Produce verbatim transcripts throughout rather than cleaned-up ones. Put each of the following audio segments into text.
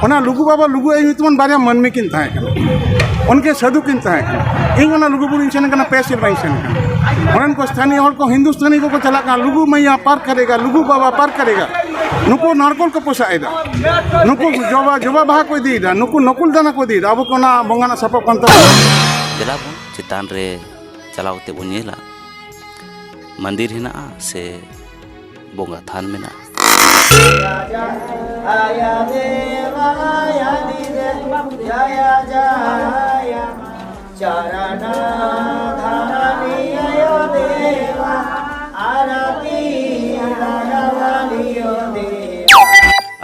ᱚᱱᱟ ᱞᱩᱜᱩ ᱵᱟᱵᱟ, ᱞᱩᱜᱩ ᱟᱭᱳ ᱧᱩᱛᱩᱢᱟᱱ ᱵᱟᱨᱭᱟ ᱢᱟᱹᱱᱢᱤ ᱠᱤᱱ ᱛᱟᱦᱮᱸ ᱠᱟᱱᱟ, ᱩᱱᱠᱤᱱ ᱥᱟᱹᱫᱷᱩ ᱠᱤᱱ ᱛᱟᱦᱮᱸ ᱠᱟᱱᱟ᱾ ᱤᱧ ᱚᱱᱟ ᱞᱩᱜᱩ ᱵᱩᱨᱩᱧ ᱥᱮᱱ ᱠᱟᱱᱟ, ᱯᱮ ᱥᱮᱨᱢᱟᱧ ᱥᱮᱱ ᱠᱟᱱᱟ᱾ ᱚᱸᱰᱮᱱ ᱠᱚ ᱥᱛᱷᱟᱱᱤᱭᱚ ᱦᱚᱲ ᱠᱚ, ᱦᱤᱱᱫᱩᱥᱛᱟᱱᱤ ᱠᱚᱠᱚ ᱪᱟᱞᱟᱜ ᱠᱟᱱᱟ, "ᱞᱩᱜᱩ ᱢᱟᱭᱟ ᱯᱟᱨ ᱠᱟᱨᱮᱜᱟ, ᱞᱩᱜᱩ ᱵᱟᱵᱟ ᱯᱟᱨ ᱠᱟᱨᱮᱜᱟ"᱾ ᱱᱩᱠᱩ ᱱᱟᱨᱠᱳᱞ ᱠᱚ ᱯᱚᱥᱟᱜ ᱮᱫᱟ, ᱱᱩᱠᱩ ᱡᱚᱵᱟ, ᱡᱚᱵᱟ ᱵᱟᱦᱟ ᱠᱚ ᱤᱫᱤᱭᱮᱫᱟ, ᱱᱩᱠᱩ ᱱᱚᱠᱩᱞ ᱫᱟᱱᱟ ᱠᱚ ᱤᱫᱤᱭᱮᱫᱟ᱾ ᱟᱵᱚ ᱠᱚ ᱚᱱᱟ ᱵᱚᱸᱜᱟ ᱨᱮᱱᱟᱜ ᱥᱟᱯᱟᱵ ᱠᱟᱱ ᱛᱟᱵᱚᱱᱟ᱾ ᱫᱮᱞᱟ ᱵᱚᱱ ᱪᱮᱛᱟᱱ ᱨᱮ ᱪᱟᱞᱟᱣ ᱠᱟᱛᱮ ᱵᱚᱱ ᱧᱮᱞᱟ, ᱢᱚᱱᱫᱤᱨ ᱦᱮᱱᱟᱜᱼᱟ ᱥᱮ ᱵᱚᱸᱜᱟ ᱛᱷᱟᱱ ᱢᱮᱱᱟᱜᱼᱟ᱾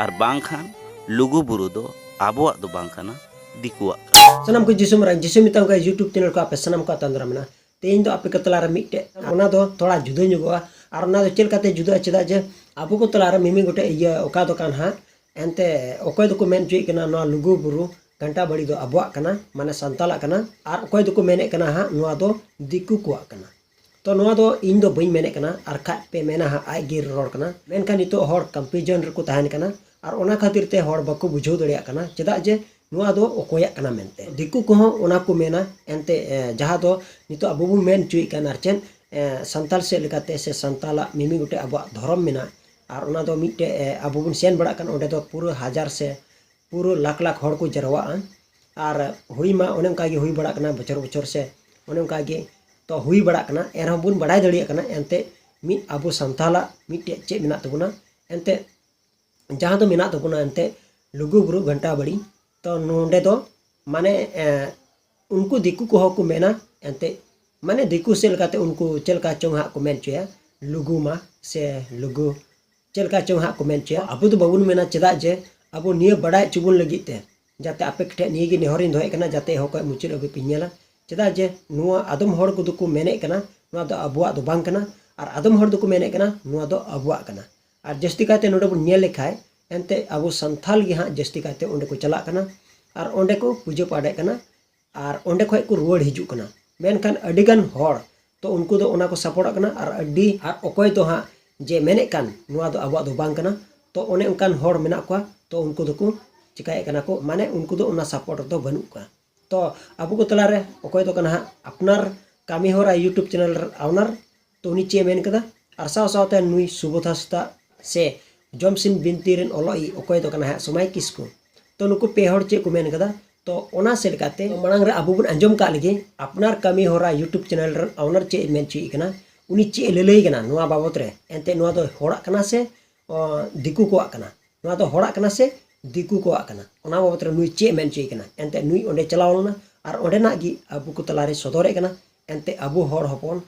ᱟᱨ ᱵᱟᱝᱠᱷᱟᱱ ᱞᱩᱜᱩ ᱵᱩᱨᱩ ᱫᱚ ᱟᱵᱚᱣᱟᱜ ᱫᱚ ᱵᱟᱝ ᱠᱟᱱᱟ, ᱫᱤᱠᱩᱣᱟᱜ ᱠᱟᱱᱟ᱾ ᱥᱟᱱᱟᱢ ᱠᱚ ᱡᱤᱥᱩ ᱢᱟᱨᱟᱝ, ᱡᱤᱥᱩ ᱢᱮᱛᱟᱢ ᱠᱟᱱᱟ YouTube channel ᱠᱚ ᱟᱯᱮ ᱥᱟᱱᱟᱢ ᱠᱚ ᱟᱛᱟᱝ ᱫᱟᱨᱟᱢ ᱢᱮᱱᱟᱜᱼᱟ᱾ ᱛᱮᱦᱮᱧ ᱫᱚ ᱟᱯᱮ ᱠᱚ ᱛᱟᱞᱟᱨᱮ ᱢᱤᱫᱴᱮᱡ, ᱚᱱᱟ ᱫᱚ ᱛᱷᱚᱲᱟ ᱡᱩᱫᱟᱹ ᱧᱚᱜᱚᱜᱼᱟ᱾ ᱟᱨ ᱚᱱᱟ ᱫᱚ ᱪᱮᱫ ᱞᱮᱠᱟᱛᱮ ᱡᱩᱫᱟᱹᱜᱼᱟ? ᱪᱮᱫᱟᱜ ᱡᱮ ᱟᱵᱚ ᱠᱚ ᱛᱟᱞᱟᱨᱮ ᱢᱤᱢᱤᱫ ᱜᱚᱴᱮᱡ ᱤᱭᱟᱹ ᱚᱠᱟ ᱫᱚ ᱠᱟᱱ ᱦᱟᱸᱜ, ᱮᱱᱛᱮ ᱚᱠᱚᱭ ᱫᱚᱠᱚ ᱢᱮᱱ ᱦᱚᱪᱚᱭᱮᱫ ᱠᱟᱱᱟ ᱱᱚᱣᱟ ᱞᱩᱜᱩ ᱵᱩᱨᱩ ᱜᱷᱟᱱᱴᱟ ᱵᱟᱲᱤ ᱫᱚ ᱟᱵᱚᱣᱟᱜ ᱠᱟᱱᱟ, ᱢᱟᱱᱮ ᱥᱟᱱᱛᱟᱞᱟᱜ ᱠᱟᱱᱟ, ᱟᱨ ᱚᱠᱚᱭ ᱫᱚᱠᱚ ᱢᱮᱱᱮᱫ ᱠᱟᱱᱟ ᱦᱟᱸᱜ ᱱᱚᱣᱟ ᱫᱚ ᱫᱤᱠᱩ ᱠᱚᱣᱟᱜ ᱠᱟᱱᱟ᱾ ᱛᱚ ᱱᱚᱣᱟ ᱫᱚ ᱤᱧ ᱫᱚ ᱵᱟᱹᱧ ᱢᱮᱱᱮᱫ ᱠᱟᱱᱟ, ᱟᱨ ᱠᱷᱟᱡ ᱯᱮ ᱢᱮᱱᱟ ᱦᱟᱸᱜ ᱟᱡ ᱜᱮ ᱨᱚᱲ ᱠᱟᱱᱟ, ᱢᱮᱱᱠᱷᱟᱱ ᱱᱤᱛᱚᱜ ᱦᱚᱲ confusion ᱨᱮᱠᱚ ᱛᱟᱦᱮᱱ ᱠᱟᱱᱟ, ᱟᱨ ᱚᱱᱟ ᱠᱷᱟᱹᱛᱤᱨ ᱛᱮ ᱦᱚᱲ ᱵᱟᱠᱚ ᱵᱩᱡᱷᱟᱹᱣ ᱫᱟᱲᱮᱭᱟᱜ ᱠᱟᱱᱟ ᱪᱮᱫᱟᱜ ᱡᱮ ᱱᱚᱣᱟ ᱫᱚ ᱚᱠᱚᱭᱟᱜ ᱠᱟᱱᱟ ᱢᱮᱱᱛᱮ᱾ ᱫᱤᱠᱩ ᱠᱚᱦᱚᱸ ᱚᱱᱟ ᱠᱚ ᱢᱮᱱᱟ, ᱮᱱᱛᱮ, ᱮ, ᱡᱟᱦᱟᱸ ᱫᱚ ᱱᱤᱛᱚᱜ ᱟᱵᱚ ᱵᱚᱱ ᱢᱮᱱ ᱦᱚᱪᱚᱭᱮᱫ ᱠᱟᱱ, ᱟᱨ ᱪᱮᱫ, ᱮ, ᱥᱟᱱᱛᱟᱞ ᱥᱮᱫ ᱞᱮᱠᱟᱛᱮ ᱥᱮ ᱥᱟᱱᱛᱟᱞᱟᱜ ᱢᱤᱢᱤᱫ ᱜᱚᱴᱮᱡ ᱟᱵᱚᱣᱟᱜ ᱫᱷᱚᱨᱚᱢ ᱢᱮᱱᱟᱜᱼᱟ, ᱟᱨ ᱚᱱᱟ ᱫᱚ ᱢᱤᱫᱴᱮᱡ, ᱮ, ᱟᱵᱚ ᱵᱚᱱ ᱥᱮᱱ ᱵᱟᱲᱟᱜ ᱠᱟᱱ ᱚᱸᱰᱮ ᱫᱚ ᱯᱩᱨᱟᱹ ᱦᱟᱡᱟᱨ ᱥᱮ ᱯᱩᱨᱟᱹ ᱞᱟᱠᱷ ᱞᱟᱠᱷ ᱦᱚᱲ ᱠᱚ ᱡᱟᱨᱣᱟᱜᱼᱟ᱾ ᱟᱨ ᱦᱩᱭ ᱢᱟ ᱚᱱᱮ ᱚᱱᱠᱟ ᱜᱮ ᱦᱩᱭ ᱵᱟᱲᱟᱜ ᱠᱟᱱᱟ ᱵᱚᱪᱷᱚᱨ ᱵᱚᱪᱷᱚᱨ ᱥᱮ ᱚᱱᱮ ᱚᱱᱠᱟ ᱜᱮ ᱛᱚ ᱦᱩᱭ ᱵᱟᱲᱟᱜ ᱠᱟᱱᱟ, ᱮᱱᱨᱮᱦᱚᱸ ᱵᱚᱱ ᱵᱟᱲᱟᱭ ᱫᱟᱲᱮᱭᱟᱜ ᱠᱟᱱᱟ ᱮᱱᱛᱮ ᱢᱤᱫ ᱟᱵᱚ ᱥᱟᱱᱛᱟᱞᱟᱜ ᱢᱤᱫᱴᱮᱡ ᱪᱮᱫ ᱢᱮᱱᱟᱜ ᱛᱟᱵᱚᱱᱟ, ᱮᱱᱛᱮ ᱡᱟᱦᱟᱸ ᱫᱚ ᱢᱮᱱᱟᱜ ᱛᱟᱵᱚᱱᱟ ᱮᱱᱛᱮ ᱞᱩᱜᱩ ᱵᱩᱨᱩ ᱜᱷᱟᱱᱴᱟ ᱵᱟᱲᱤ᱾ ᱛᱚ ᱱᱚᱰᱮ ᱫᱚ ᱢᱟᱱᱮ, ᱮ, ᱩᱱᱠᱩ ᱫᱤᱠᱩ ᱠᱚᱦᱚᱸ ᱠᱚ ᱢᱮᱱᱟ ᱮᱱᱛᱮ, ᱢᱟᱱᱮ ᱫᱤᱠᱩ ᱥᱮᱫ ᱞᱮᱠᱟᱛᱮ ᱩᱱᱠᱩ ᱪᱮᱫ ᱞᱮᱠᱟ ᱪᱚᱝ ᱦᱟᱸᱜ ᱠᱚ ᱢᱮᱱ ᱦᱚᱪᱚᱭᱟ, ᱞᱩᱜᱩ ᱢᱟ ᱥᱮ ᱞᱩᱜᱩ ᱪᱮᱫ ᱞᱮᱠᱟ ᱪᱚᱝ ᱦᱟᱸᱜ ᱠᱚ ᱢᱮᱱ ᱦᱚᱪᱚᱭᱟ᱾ ᱟᱵᱚ ᱫᱚ ᱵᱟᱵᱚᱱ ᱢᱮᱱᱟ, ᱪᱮᱫᱟᱜ ᱡᱮ ᱟᱵᱚ ᱱᱤᱭᱟᱹ ᱵᱟᱲᱟᱭ ᱦᱚᱪᱚ ᱵᱚᱱ ᱞᱟᱹᱜᱤᱫ ᱛᱮ, ᱡᱟᱛᱮ ᱟᱯᱮ ᱴᱷᱮᱱ ᱱᱤᱭᱟᱹ ᱜᱮ ᱱᱮᱦᱚᱨᱤᱧ ᱫᱚᱦᱚᱭᱮᱫ ᱠᱟᱱᱟ, ᱡᱟᱛᱮ ᱮᱦᱚᱵ ᱠᱷᱚᱱ ᱢᱩᱪᱟᱹᱫ ᱦᱟᱹᱵᱤᱡ ᱯᱮ ᱧᱮᱞᱟ᱾ ᱪᱮᱫᱟᱜ ᱡᱮ ᱱᱚᱣᱟ ᱟᱫᱚᱢ ᱦᱚᱲ ᱠᱚᱫᱚ ᱠᱚ ᱢᱮᱱᱮᱫ ᱠᱟᱱᱟ ᱱᱚᱣᱟ ᱫᱚ ᱟᱵᱚᱣᱟᱜ ᱫᱚ ᱵᱟᱝ ᱠᱟᱱᱟ, ᱟᱨ ᱟᱫᱚᱢ ᱦᱚᱲ ᱫᱚᱠᱚ ᱢᱮᱱᱮᱫ ᱠᱟᱱᱟ ᱱᱚᱣᱟ ᱫᱚ ᱟᱵᱚᱣᱟᱜ ᱠᱟᱱᱟ᱾ ᱟᱨ ᱡᱟᱹᱥᱛᱤ ᱠᱟᱭᱛᱮ ᱱᱚᱰᱮ ᱵᱚᱱ ᱧᱮᱞ ᱞᱮᱠᱷᱟᱡ ᱮᱱᱛᱮ ᱟᱵᱚ ᱥᱟᱱᱛᱷᱟᱞ ᱜᱮ ᱦᱟᱸᱜ ᱡᱟᱹᱥᱛᱤ ᱠᱟᱭᱛᱮ ᱚᱸᱰᱮ ᱠᱚ ᱪᱟᱞᱟᱜ ᱠᱟᱱᱟ ᱟᱨ ᱚᱸᱰᱮ ᱠᱚ ᱯᱩᱡᱟᱹ ᱯᱟᱴᱮᱫ ᱠᱟᱱᱟ᱾ ᱟᱨ ᱚᱸᱰᱮ ᱠᱷᱚᱡ ᱠᱚ ᱨᱩᱣᱟᱹᱲ ᱦᱤᱡᱩᱜ ᱠᱟᱱᱟ᱾ ᱢᱮᱱᱠᱷᱟᱱ ᱟᱹᱰᱤᱜᱟᱱ ᱦᱚᱲ ᱛᱚ ᱩᱱᱠᱩ ᱫᱚ ᱚᱱᱟ ᱠᱚ ᱥᱟᱯᱚᱴᱟᱜ ᱠᱟᱱᱟ, ᱟᱨ ᱟᱹᱰᱤ, ᱟᱨ ᱚᱠᱚᱭ ᱫᱚ ᱦᱟᱸᱜ ᱡᱮ ᱢᱮᱱᱮᱫ ᱠᱟᱱ ᱱᱚᱣᱟ ᱫᱚ ᱟᱵᱚᱣᱟᱜ ᱫᱚ ᱵᱟᱝ ᱠᱟᱱᱟ, ᱛᱚ ᱚᱱᱮ ᱚᱱᱠᱟᱱ ᱦᱚᱲ ᱢᱮᱱᱟᱜ ᱠᱚᱣᱟ, ᱛᱚ ᱩᱱᱠᱩ ᱫᱚᱠᱚ ᱪᱤᱠᱟᱹᱭᱮᱫ ᱠᱟᱱᱟ ᱠᱚ, ᱢᱟᱱᱮ ᱩᱱᱠᱩ ᱫᱚ ᱚᱱᱟ ᱥᱟᱯᱳᱨᱴ ᱨᱮᱫᱚ ᱵᱟᱹᱱᱩᱜ ᱠᱚᱣᱟ᱾ ᱛᱚ ᱟᱵᱚ ᱠᱚ ᱛᱟᱞᱟᱨᱮ ᱚᱠᱚᱭ ᱫᱚ ᱠᱟᱱᱟ ᱦᱟᱸᱜ ᱟᱯᱱᱟᱨ ᱠᱟᱹᱢᱤ ᱦᱚᱨᱟ YouTube ᱪᱮᱱᱮᱞ ᱨᱮ ᱚᱣᱱᱟᱨ, ᱛᱚ ᱩᱱᱤ ᱪᱮᱫ ᱮ ᱢᱮᱱ ᱠᱟᱫᱟ? ᱟᱨ ᱥᱟᱶ ᱥᱟᱶᱛᱮ ᱱᱩᱭ ᱥᱩᱵᱳᱫᱷ ᱦᱟᱸᱥᱫᱟ ᱥᱮ ᱡᱚᱢᱥᱤᱢ ᱵᱤᱱᱛᱤ ᱨᱮᱱ ᱚᱞᱚᱜ ᱤᱡ ᱚᱠᱚᱭ ᱫᱚ ᱠᱟᱱᱟ ᱦᱟᱸᱜ ᱥᱚᱢᱟᱭ ᱠᱤᱥᱠᱩ᱾ ᱛᱚ ᱱᱩᱠᱩ ᱯᱮ ᱦᱚᱲ ᱪᱮᱫ ᱠᱚ ᱢᱮᱱ ᱠᱟᱫᱟ? ᱛᱚ ᱚᱱᱟ ᱥᱮᱫ ᱞᱮᱠᱟᱛᱮ ᱢᱟᱲᱟᱝ ᱨᱮ ᱟᱵᱚ ᱵᱚᱱ ᱟᱸᱡᱚᱢ ᱠᱟᱜ ᱞᱮᱜᱮ, ᱟᱯᱱᱟᱨ ᱠᱟᱹᱢᱤ ᱦᱚᱨᱟ YouTube ᱪᱮᱱᱮᱞ ᱨᱮᱱ ᱚᱣᱱᱟᱨ ᱪᱮᱫ ᱮ ᱢᱮᱱ ᱦᱚᱪᱚᱭᱮᱫ ᱠᱟᱱᱟ, ᱩᱱᱤ ᱪᱮᱫ ᱮ ᱞᱟᱹᱞᱟᱹᱭ ᱠᱟᱱᱟ ᱱᱚᱣᱟ ᱵᱟᱵᱚᱛ ᱨᱮ᱾ ᱮᱱᱛᱮᱫ ᱱᱚᱣᱟ ᱫᱚ ᱦᱚᱲᱟᱜ ᱠᱟᱱᱟ ᱥᱮ ᱚ, ᱫᱤᱠᱩ ᱠᱚᱣᱟᱜ ᱠᱟᱱᱟ? ᱱᱚᱣᱟ ᱫᱚ ᱦᱚᱲᱟᱜ ᱠᱟᱱᱟ ᱥᱮ ᱫᱤᱠᱩ ᱠᱚᱣᱟᱜ ᱠᱟᱱᱟ? ᱚᱱᱟ ᱵᱟᱵᱚᱛ ᱨᱮ ᱱᱩᱭ ᱪᱮᱫ ᱮ ᱢᱮᱱ ᱦᱚᱪᱚᱭᱮᱫ ᱠᱟᱱᱟ? ᱮᱱᱛᱮᱫ ᱱᱩᱭ ᱚᱸᱰᱮ ᱪᱟᱞᱟᱣ ᱞᱮᱱᱟ ᱟᱨ ᱚᱸᱰᱮᱱᱟᱜ ᱜᱮ ᱟᱵᱚ ᱠᱚ ᱛᱟᱞᱟᱨᱮ ᱥᱚᱫᱚᱨᱮᱫ ᱠᱟᱱᱟ᱾ ᱮᱱᱛᱮᱫ ᱟᱵᱚ ᱦᱚᱲ ᱦᱚᱯᱚᱱ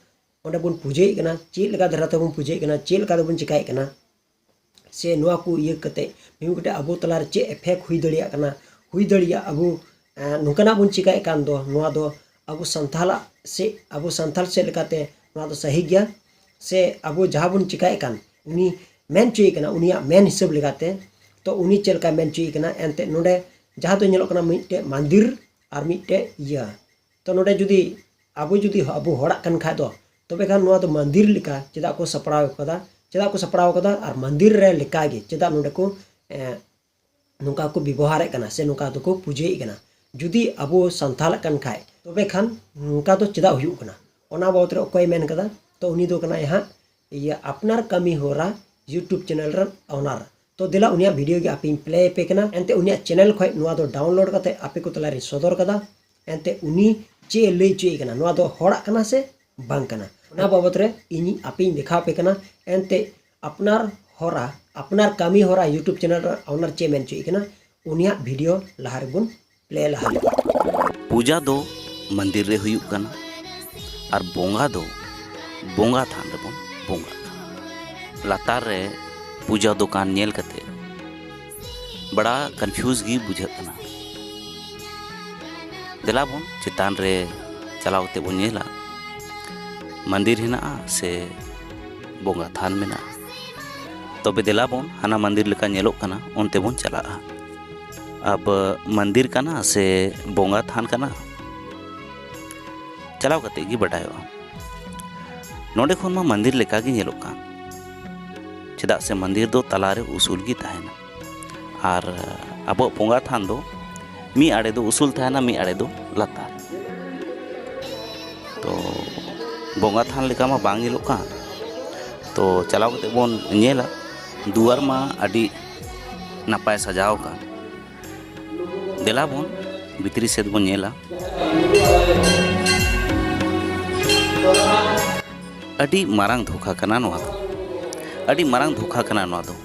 ᱚᱸᱰᱮ ᱵᱚᱱ ᱯᱩᱡᱟᱹᱭᱮᱫ ᱠᱟᱱᱟ, ᱪᱮᱫ ᱞᱮᱠᱟ ᱫᱷᱟᱨᱟ ᱛᱮᱵᱚᱱ ᱯᱩᱡᱟᱹᱭᱮᱫ ᱠᱟᱱᱟ, ᱪᱮᱫ ᱞᱮᱠᱟ ᱛᱮᱵᱚᱱ ᱪᱤᱠᱟᱹᱭᱮᱫ ᱠᱟᱱᱟ, ᱥᱮ ᱱᱚᱣᱟ ᱠᱚ ᱤᱭᱟᱹ ᱠᱟᱛᱮ ᱢᱤᱫ ᱠᱟᱹᱴᱤᱡ ᱟᱵᱚ ᱛᱟᱞᱟᱨᱮ ᱪᱮᱫ ᱮᱯᱷᱮᱠᱴ ᱦᱩᱭ ᱫᱟᱲᱮᱭᱟᱜ ᱠᱟᱱᱟ, ᱦᱩᱭ ᱫᱟᱲᱮᱭᱟᱜᱼᱟ ᱟᱵᱚ, ᱮᱸ, ᱱᱚᱝᱠᱟᱱᱟᱜ ᱵᱚᱱ ᱪᱤᱠᱟᱹᱭᱮᱫ ᱠᱟᱱ ᱫᱚ, ᱱᱚᱣᱟ ᱫᱚ ᱟᱵᱚ ᱥᱟᱱᱛᱟᱞᱟᱜ ᱥᱮ ᱟᱵᱚ ᱥᱟᱱᱛᱟᱞ ᱥᱮᱫ ᱞᱮᱠᱟᱛᱮ ᱱᱚᱣᱟ ᱫᱚ ᱥᱟᱹᱦᱤ ᱜᱮᱭᱟ, ᱥᱮ ᱟᱵᱚ ᱡᱟᱦᱟᱸ ᱵᱚᱱ ᱪᱤᱠᱟᱹᱭᱮᱫ ᱠᱟᱱ, ᱩᱱᱤ ᱢᱮᱱ ᱦᱚᱪᱚᱭᱮ ᱠᱟᱱᱟ, ᱩᱱᱤᱭᱟᱜ ᱢᱮᱱ ᱦᱤᱥᱟᱹᱵ ᱞᱮᱠᱟᱛᱮ, ᱛᱚ ᱩᱱᱤ ᱪᱮᱫ ᱞᱮᱠᱟᱭ ᱢᱮᱱ ᱦᱚᱪᱚᱭᱮ ᱠᱟᱱᱟ? ᱮᱱᱛᱮᱫ ᱱᱚᱰᱮ ᱡᱟᱦᱟᱸ ᱫᱚ ᱧᱮᱞᱚᱜ ᱠᱟᱱᱟ ᱢᱤᱫᱴᱮᱡ ᱢᱟᱱᱫᱤᱨ ᱟᱨ ᱢᱤᱫᱴᱮᱡ ᱤᱭᱟᱹ᱾ ᱛᱚ ᱱᱚᱰᱮ ᱡᱩᱫᱤ ᱟᱵᱚ ᱡᱩᱫᱤ ᱟᱵᱚ ᱦᱚᱲᱟᱜ ᱠᱟᱱ ᱠᱷᱟᱡ ᱫᱚ, ᱛᱚᱵᱮ ᱠᱷᱟᱱ ᱱᱚᱣᱟ ᱫᱚ ᱢᱟᱱᱫᱤᱨ ᱞᱮᱠᱟ ᱪᱮᱫᱟᱜ ᱠᱚ ᱥᱟᱯᱲᱟᱣ ᱠᱟᱫᱟ, ᱪᱮᱫᱟᱜ ᱠᱚ ᱥᱟᱯᱲᱟᱣ ᱠᱟᱫᱟ? ᱟᱨ ᱢᱟᱱᱫᱤᱨ ᱨᱮ ᱞᱮᱠᱟᱜᱮ ᱪᱮᱫᱟᱜ ᱱᱚᱰᱮ ᱠᱚ, ᱮ, ᱱᱚᱝᱠᱟ ᱠᱚ ᱵᱮᱵᱚᱦᱟᱨᱮᱫ ᱠᱟᱱᱟ ᱥᱮ ᱱᱚᱝᱠᱟ ᱫᱚᱠᱚ ᱯᱩᱡᱟᱹᱭᱮᱫ ᱠᱟᱱᱟ? ᱡᱩᱫᱤ ᱟᱵᱚ ᱥᱟᱱᱛᱟᱞᱟᱜ ᱠᱟᱱ ᱠᱷᱟᱡ, ᱛᱚᱵᱮ ᱠᱷᱟᱱ ᱱᱚᱝᱠᱟ ᱫᱚ ᱪᱮᱫᱟᱜ ᱦᱩᱭᱩᱜ ᱠᱟᱱᱟ? ᱚᱱᱟ ᱵᱟᱵᱚᱛ ᱨᱮ ᱚᱠᱚᱭ ᱢᱮᱱ ᱠᱟᱫᱟ? ᱛᱚ ᱩᱱᱤ ᱫᱚ ᱠᱟᱱᱟᱭ ᱦᱟᱸᱜ ᱤᱭᱟᱹ ᱟᱯᱱᱟᱨ ᱠᱟᱹᱢᱤ ᱦᱚᱨᱟ YouTube ᱪᱮᱱᱮᱞ ᱨᱮᱱ ᱚᱣᱱᱟᱨ᱾ ᱛᱚ ᱫᱮᱞᱟ ᱩᱱᱤᱭᱟᱜ ᱵᱷᱤᱰᱤᱭᱳ ᱜᱮ ᱟᱯᱮᱧ ᱯᱞᱮ ᱟᱯᱮ ᱠᱟᱱᱟ᱾ ᱮᱱᱛᱮ ᱩᱱᱤᱭᱟᱜ ᱪᱮᱱᱮᱞ ᱠᱷᱚᱡ ᱱᱚᱣᱟ ᱫᱚ ᱰᱟᱣᱩᱱᱞᱳᱰ ᱠᱟᱛᱮ ᱟᱯᱮ ᱠᱚ ᱛᱟᱞᱟᱨᱤᱧ ᱥᱚᱫᱚᱨ ᱠᱟᱫᱟ᱾ ᱮᱱᱛᱮ ᱩᱱᱤ ᱪᱮᱫ ᱮ ᱞᱟᱹᱭ ᱦᱚᱪᱚᱭᱮᱫ ᱠᱟᱱᱟ, ᱱᱚᱣᱟ ᱫᱚ ᱦᱚᱲᱟᱜ ᱠᱟᱱᱟ ᱥᱮ ᱵᱟᱝ ᱠᱟᱱᱟ, ᱚᱱᱟ ᱵᱟᱵᱚᱛ ᱨᱮ ᱤᱧ ᱟᱯᱮᱧ ᱫᱮᱠᱷᱟᱣ ᱟᱯᱮ ᱠᱟᱱᱟ᱾ ᱮᱱᱛᱮ ᱟᱯᱱᱟᱨ ᱦᱚᱨᱟ, ᱟᱯᱱᱟᱨ ᱠᱟᱹᱢᱤ ᱦᱚᱨᱟ YouTube ᱪᱮᱱᱮᱞ ᱨᱮ ᱚᱣᱱᱟᱨ ᱪᱮᱫ ᱮ ᱢᱮᱱ ᱦᱚᱪᱚᱭᱮᱫ ᱠᱟᱱᱟ, ᱩᱱᱤᱭᱟᱜ ᱵᱷᱤᱰᱤᱭᱳ ᱞᱟᱦᱟ ᱨᱮᱵᱚᱱ ᱯᱞᱮ ᱞᱟᱦᱟ ᱞᱮᱜᱮ᱾ ᱯᱩᱡᱟ ᱫᱚ ᱢᱚᱱᱫᱤᱨ ᱨᱮ ᱦᱩᱭᱩᱜ ᱠᱟᱱᱟ ᱟᱨ ᱵᱚᱸᱜᱟ ᱫᱚ ᱵᱚᱸᱜᱟ ᱛᱷᱟᱱ ᱨᱮᱵᱚᱱ ᱵᱚᱸᱜᱟᱜ ᱠᱟᱱᱟ᱾ ᱞᱟᱛᱟᱨ ᱨᱮ ᱯᱩᱡᱟ ᱫᱚᱠᱟᱱ ᱧᱮᱞ ᱠᱟᱛᱮ ᱵᱟᱲᱟ ᱠᱚᱱᱯᱷᱤᱭᱩᱡᱽ ᱜᱮ ᱵᱩᱡᱷᱟᱹᱜ ᱠᱟᱱᱟ᱾ ᱫᱮᱞᱟ ᱵᱚᱱ ᱪᱮᱛᱟᱱ ᱨᱮ ᱪᱟᱞᱟᱣ ᱠᱟᱛᱮ ᱵᱚᱱ ᱧᱮᱞᱟ, ᱢᱚᱱᱫᱤᱨ ᱦᱮᱱᱟᱜᱼᱟ ᱥᱮ ᱵᱚᱸᱜᱟ ᱛᱷᱟᱱ ᱢᱮᱱᱟᱜᱼᱟ? ᱛᱚᱵᱮ ᱫᱮᱞᱟ ᱵᱚᱱ, ᱦᱟᱱᱟ ᱢᱚᱱᱫᱤᱨ ᱞᱮᱠᱟ ᱧᱮᱞᱚᱜ ᱠᱟᱱᱟ, ᱚᱱᱛᱮ ᱵᱚᱱ ᱪᱟᱞᱟᱜᱼᱟ᱾ ᱟᱵ ᱢᱚᱱᱫᱤᱨ ᱠᱟᱱᱟ ᱥᱮ ᱵᱚᱸᱜᱟ ᱛᱷᱟᱱ ᱠᱟᱱᱟ? ᱪᱟᱞᱟᱣ ᱠᱟᱛᱮ ᱜᱮ ᱵᱟᱰᱟᱭᱚᱜᱼᱟ᱾ ᱱᱚᱰᱮ ᱠᱷᱚᱱ ᱢᱟ ᱢᱚᱱᱫᱤᱨ ᱞᱮᱠᱟ ᱜᱮ ᱧᱮᱞᱚᱜ ᱠᱟᱱ, ᱪᱮᱫᱟᱜ ᱥᱮ ᱢᱚᱱᱫᱤᱨ ᱫᱚ ᱛᱟᱞᱟᱨᱮ ᱩᱥᱩᱞ ᱜᱮ ᱛᱟᱦᱮᱱᱟ᱾ ᱟᱨ ᱟᱵᱚᱣᱟᱜ ᱵᱚᱸᱜᱟ ᱛᱷᱟᱱ ᱫᱚ ᱢᱤᱫ ᱟᱲᱮ ᱫᱚ ᱩᱥᱩᱞ ᱛᱟᱦᱮᱱᱟ, ᱢᱤᱫ ᱟᱲᱮ ᱫᱚ ᱞᱟᱛᱟᱨ᱾ ᱛᱚ ᱵᱚᱸᱜᱟ ᱛᱷᱟᱱ ᱞᱮᱠᱟ ᱢᱟ ᱵᱟᱝ ᱧᱮᱞᱚᱜ ᱠᱟᱱ᱾ ᱛᱚ ᱪᱟᱞᱟᱣ ᱠᱟᱛᱮ ᱵᱚᱱ ᱧᱮᱞᱟ, ᱫᱩᱣᱟᱨ ᱢᱟ ᱟᱹᱰᱤ ᱱᱟᱯᱟᱭ ᱥᱟᱡᱟᱣ ᱟᱠᱟᱱ᱾ ᱫᱮᱞᱟ ᱵᱚᱱ ᱵᱷᱤᱛᱨᱤ ᱥᱮᱫ ᱵᱚᱱ ᱧᱮᱞᱟ᱾ ᱟᱹᱰᱤ ᱢᱟᱨᱟᱝ ᱫᱷᱳᱠᱟ ᱠᱟᱱᱟ ᱱᱚᱣᱟ ᱫᱚ, ᱟᱹᱰᱤ ᱢᱟᱨᱟᱝ ᱫᱷᱳᱠᱟ ᱠᱟᱱᱟ ᱱᱚᱣᱟ ᱫᱚ᱾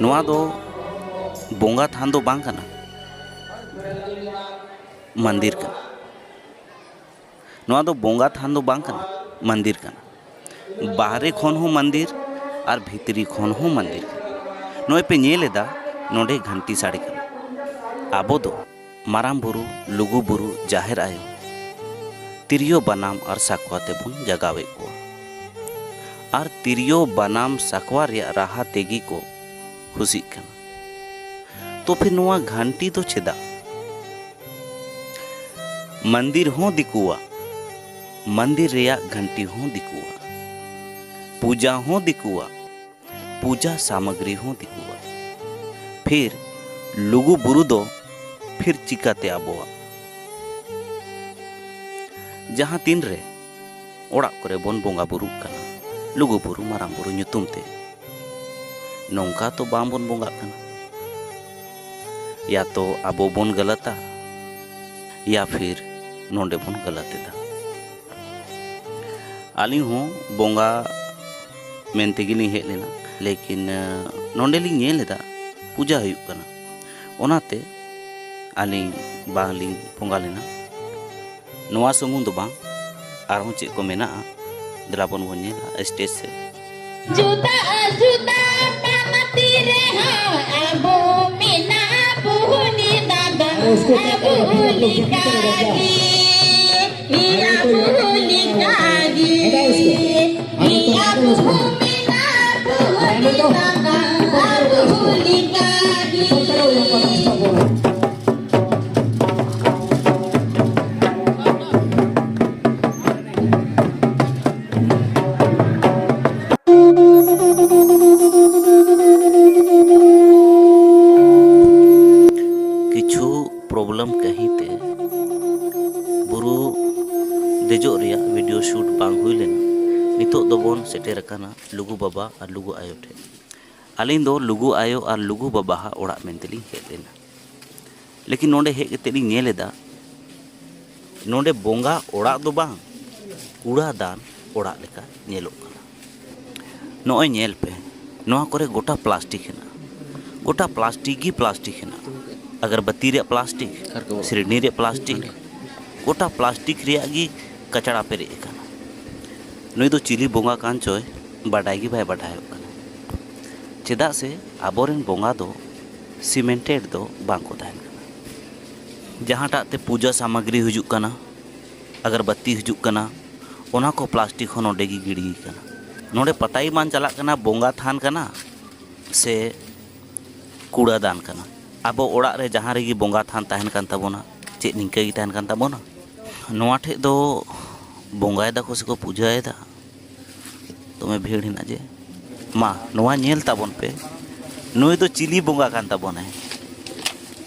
ᱱᱚᱣᱟ ᱫᱚ ᱵᱚᱸᱜᱟ ᱛᱷᱟᱱ ᱫᱚ ᱵᱟᱝ ᱠᱟᱱᱟ, ᱢᱚᱱᱫᱤᱨ ᱠᱟᱱᱟ᱾ ᱱᱚᱣᱟ ᱫᱚ ᱵᱚᱸᱜᱟ ᱛᱷᱟᱱ ᱫᱚ ᱵᱟᱝ ᱠᱟᱱᱟ, ᱢᱚᱱᱫᱤᱨ ᱠᱟᱱᱟ᱾ ᱵᱟᱦᱨᱮ ᱠᱷᱚᱱ ᱦᱚᱸ ᱢᱚᱱᱫᱤᱨ ᱟᱨ ᱵᱷᱤᱛᱨᱤ ᱠᱷᱚᱱ ᱦᱚᱸ ᱢᱚᱱᱫᱤᱨ ᱠᱟᱱᱟ᱾ ᱱᱚᱜᱼᱚᱭ ᱯᱮ ᱧᱮᱞ ᱮᱫᱟ, ᱱᱚᱰᱮ ᱜᱷᱟᱱᱴᱤ ᱥᱟᱰᱮ ᱠᱟᱱᱟ᱾ ᱟᱵᱚ ᱫᱚ ᱢᱟᱨᱟᱝ ᱵᱩᱨᱩ, ᱞᱩᱜᱩ ᱵᱩᱨᱩ, ᱡᱟᱦᱮᱨ ᱟᱭᱳ, ᱛᱤᱨᱭᱳ ᱵᱟᱱᱟᱢ ᱟᱨ ᱥᱟᱠᱣᱟ ᱛᱮᱵᱚᱱ ᱡᱟᱜᱟᱣᱮᱫ ᱠᱚᱣᱟ᱾ ᱟᱨ ᱛᱤᱨᱭᱳ ᱵᱟᱱᱟᱢ ᱥᱟᱠᱣᱟ ᱨᱮᱭᱟᱜ ᱨᱟᱦᱟ ᱛᱮᱜᱮ ᱠᱚ ᱠᱷᱩᱥᱤᱜ ᱠᱟᱱᱟ᱾ ᱛᱚ ᱯᱷᱤᱨ ᱱᱚᱣᱟ ᱜᱷᱟᱱᱴᱤ ᱫᱚ ᱪᱮᱫᱟᱜ? ᱢᱚᱱᱫᱤᱨ ᱦᱚᱸ ᱫᱤᱠᱩᱣᱟᱜ, ᱢᱚᱱᱫᱤᱨ ᱨᱮᱭᱟᱜ ᱜᱷᱟᱱᱴᱤ ᱦᱚᱸ ᱫᱤᱠᱩᱣᱟᱜ, ᱯᱩᱡᱟ ᱦᱚᱸ ᱫᱤᱠᱩᱣᱟᱜ, ᱯᱩᱡᱟ ᱥᱟᱢᱚᱜᱨᱤ ᱦᱚᱸ ᱫᱤᱠᱩᱣᱟᱜ᱾ ᱯᱷᱤᱨ ᱞᱩᱜᱩ ᱵᱩᱨᱩ ᱫᱚ ᱯᱷᱤᱨ ᱪᱤᱠᱟᱛᱮ ᱟᱵᱚᱣᱟᱜ? ᱡᱟᱦᱟᱸ ᱛᱤᱱ ᱨᱮ ᱚᱲᱟᱜ ᱠᱚᱨᱮ ᱵᱚᱱ ᱵᱚᱸᱜᱟ ᱵᱩᱨᱩᱜ ᱠᱟᱱᱟ ᱞᱩᱜᱩ ᱵᱩᱨᱩ, ᱢᱟᱨᱟᱝ ᱵᱩᱨᱩ ᱧᱩᱛᱩᱢ ᱛᱮ, ᱱᱚᱝᱠᱟ ᱛᱚ ᱵᱟᱝ ᱵᱚᱱ ᱵᱚᱸᱜᱟᱜ ᱠᱟᱱᱟ᱾ ᱭᱟ ᱛᱚ ᱟᱵᱚ ᱵᱚᱱ ᱜᱟᱞᱟᱛᱟ, ᱭᱟ ᱯᱷᱤᱨ ᱱᱚᱰᱮ ᱵᱚᱱ ᱜᱟᱞᱟᱛ ᱮᱫᱟ᱾ ᱟᱹᱞᱤᱧ ᱦᱚᱸ ᱵᱚᱸᱜᱟ ᱢᱮᱱ ᱛᱮᱜᱮ ᱞᱤᱧ ᱦᱮᱡ ᱞᱮᱱᱟ, ᱞᱮᱠᱤᱱ, ᱟᱸ, ᱱᱚᱰᱮ ᱞᱤᱧ ᱧᱮᱞ ᱮᱫᱟ ᱯᱩᱡᱟ ᱦᱩᱭᱩᱜ ᱠᱟᱱᱟ, ᱚᱱᱟᱛᱮ ᱟᱹᱞᱤᱧ ᱵᱟᱝ ᱞᱤᱧ ᱵᱚᱸᱜᱟ ᱞᱮᱱᱟ᱾ ᱱᱚᱣᱟ ᱥᱩᱢᱩᱝ ᱫᱚ ᱵᱟᱝ, ᱟᱨᱦᱚᱸ ᱪᱮᱫ ᱠᱚ ᱢᱮᱱᱟᱜᱼᱟ, ᱫᱮᱞᱟ ᱵᱚᱱ, ᱵᱚᱱ ᱧᱮᱞᱟ ᱥᱴᱮᱡᱽ ᱥᱮᱫ᱾ ᱡᱩᱫᱟᱹ ᱡᱩᱫᱟᱹ ᱯᱟᱱᱛᱮ ᱨᱮᱦᱚᱸ ᱟᱵᱚ ᱢᱮᱱᱟᱜ ᱵᱚᱱ ᱫᱟᱫᱟ, ᱟᱵᱚ ᱞᱮᱠᱟᱜᱮ, ᱟᱵᱚ ᱞᱮᱠᱟᱜᱮ, ᱟᱵᱚ ᱢᱮᱱᱟᱜ ᱵᱚᱱ ᱫᱟᱫᱟ, ᱟᱵᱚ ᱞᱮᱠᱟᱜᱮ᱾ ᱞᱩᱜᱩ ᱵᱟᱵᱟ ᱟᱨ ᱞᱩᱜᱩ ᱟᱭᱳ ᱴᱷᱮᱱ᱾ ᱟᱹᱞᱤᱧ ᱫᱚ ᱞᱩᱜᱩ ᱟᱭᱳ ᱟᱨ ᱞᱩᱜᱩ ᱵᱟᱵᱟᱣᱟᱜ ᱚᱲᱟᱜ ᱢᱮᱱᱛᱮᱞᱤᱧ ᱦᱮᱡ ᱞᱮᱱᱟ᱾ ᱞᱮᱠᱤᱱ ᱱᱚᱰᱮ ᱦᱮᱡ ᱠᱟᱛᱮ ᱞᱤᱧ ᱧᱮᱞ ᱮᱫᱟ, ᱱᱚᱰᱮ ᱵᱚᱸᱜᱟ ᱚᱲᱟᱜ ᱫᱚ ᱵᱟᱝ, ᱠᱩᱲᱟ ᱫᱟᱱ ᱚᱲᱟᱜ ᱞᱮᱠᱟ ᱧᱮᱞᱚᱜ ᱠᱟᱱᱟ᱾ ᱱᱚᱜᱼᱚᱭ ᱧᱮᱞ ᱯᱮ, ᱱᱚᱣᱟ ᱠᱚᱨᱮ ᱜᱚᱴᱟ ᱯᱞᱟᱥᱴᱤᱠ ᱦᱮᱱᱟᱜᱼᱟ᱾ ᱜᱚᱴᱟ ᱯᱞᱟᱥᱴᱤᱠ ᱜᱮ ᱯᱞᱟᱥᱴᱤᱠ ᱦᱮᱱᱟᱜᱼᱟ᱾ ᱟᱜᱚᱨᱵᱟᱹᱛᱤ ᱨᱮᱭᱟᱜ ᱯᱞᱟᱥᱴᱤᱠ, ᱥᱤᱨᱱᱤ ᱨᱮᱭᱟᱜ ᱯᱞᱟᱥᱴᱤᱠ, ᱜᱚᱴᱟ ᱯᱞᱟᱥᱴᱤᱠ ᱨᱮᱭᱟᱜ ᱜᱮ ᱠᱟᱪᱲᱟ ᱯᱮᱨᱮᱡ ᱟᱠᱟᱱᱟ᱾ ᱱᱩᱭ ᱫᱚ ᱪᱤᱞᱤ ᱵᱚᱸᱜᱟ ᱠᱟᱱ ᱪᱚᱭ, ᱵᱟᱰᱟᱭ ᱜᱮ ᱵᱟᱭ ᱵᱟᱰᱟᱭᱚᱜ ᱠᱟᱱᱟ᱾ ᱪᱮᱫᱟᱜ ᱥᱮ ᱟᱵᱚᱨᱮᱱ ᱵᱚᱸᱜᱟ ᱫᱚ ᱥᱤᱢᱮᱱᱴᱮᱰ ᱫᱚ ᱵᱟᱝ ᱠᱚ ᱛᱟᱦᱮᱱ ᱠᱟᱱᱟ᱾ ᱡᱟᱦᱟᱸᱴᱟᱜ ᱛᱮ ᱯᱩᱡᱟᱹ ᱥᱟᱢᱟᱜᱨᱤ ᱦᱤᱡᱩᱜ ᱠᱟᱱᱟ, ᱟᱜᱚᱨᱵᱟᱹᱛᱤ ᱦᱤᱡᱩᱜ ᱠᱟᱱᱟ, ᱚᱱᱟ ᱠᱚ ᱯᱞᱟᱥᱴᱤᱠ ᱦᱚᱸ ᱱᱚᱰᱮ ᱜᱮ ᱜᱤᱰᱤ ᱠᱟᱱᱟ᱾ ᱱᱚᱰᱮ ᱯᱟᱛᱟ ᱜᱮ ᱵᱟᱝ ᱪᱟᱞᱟᱜ ᱠᱟᱱᱟ ᱵᱚᱸᱜᱟ ᱛᱷᱟᱱ ᱠᱟᱱᱟ ᱥᱮ ᱠᱩᱲᱟᱹ ᱫᱟᱱ ᱠᱟᱱᱟ᱾ ᱟᱵᱚ ᱚᱲᱟᱜ ᱨᱮ ᱡᱟᱦᱟᱸ ᱨᱮᱜᱮ ᱵᱚᱸᱜᱟ ᱛᱷᱟᱱ ᱛᱟᱦᱮᱱ ᱠᱟᱱ ᱛᱟᱵᱚᱱᱟ, ᱪᱮᱫ ᱱᱤᱝᱠᱟᱹ ᱜᱮ ᱛᱟᱦᱮᱱ ᱠᱟᱱ ᱛᱟᱵᱚᱱᱟ? ᱱᱚᱣᱟ ᱴᱷᱮᱡ ᱫᱚ ᱵᱚᱸᱜᱟᱭ ᱫᱟᱠᱚ ᱥᱮᱠᱚ ᱯᱩᱡᱟᱹᱭᱮᱫᱟ, ᱫᱚᱢᱮ ᱵᱷᱤᱲ ᱦᱮᱱᱟᱜ ᱡᱮ᱾ ᱢᱟ, ᱱᱚᱣᱟ ᱧᱮᱞ ᱛᱟᱵᱚᱱ ᱯᱮ, ᱱᱩᱭ ᱫᱚ ᱪᱤᱞᱤ ᱵᱚᱸᱜᱟ ᱠᱟᱱ ᱛᱟᱵᱚᱱᱟᱭ?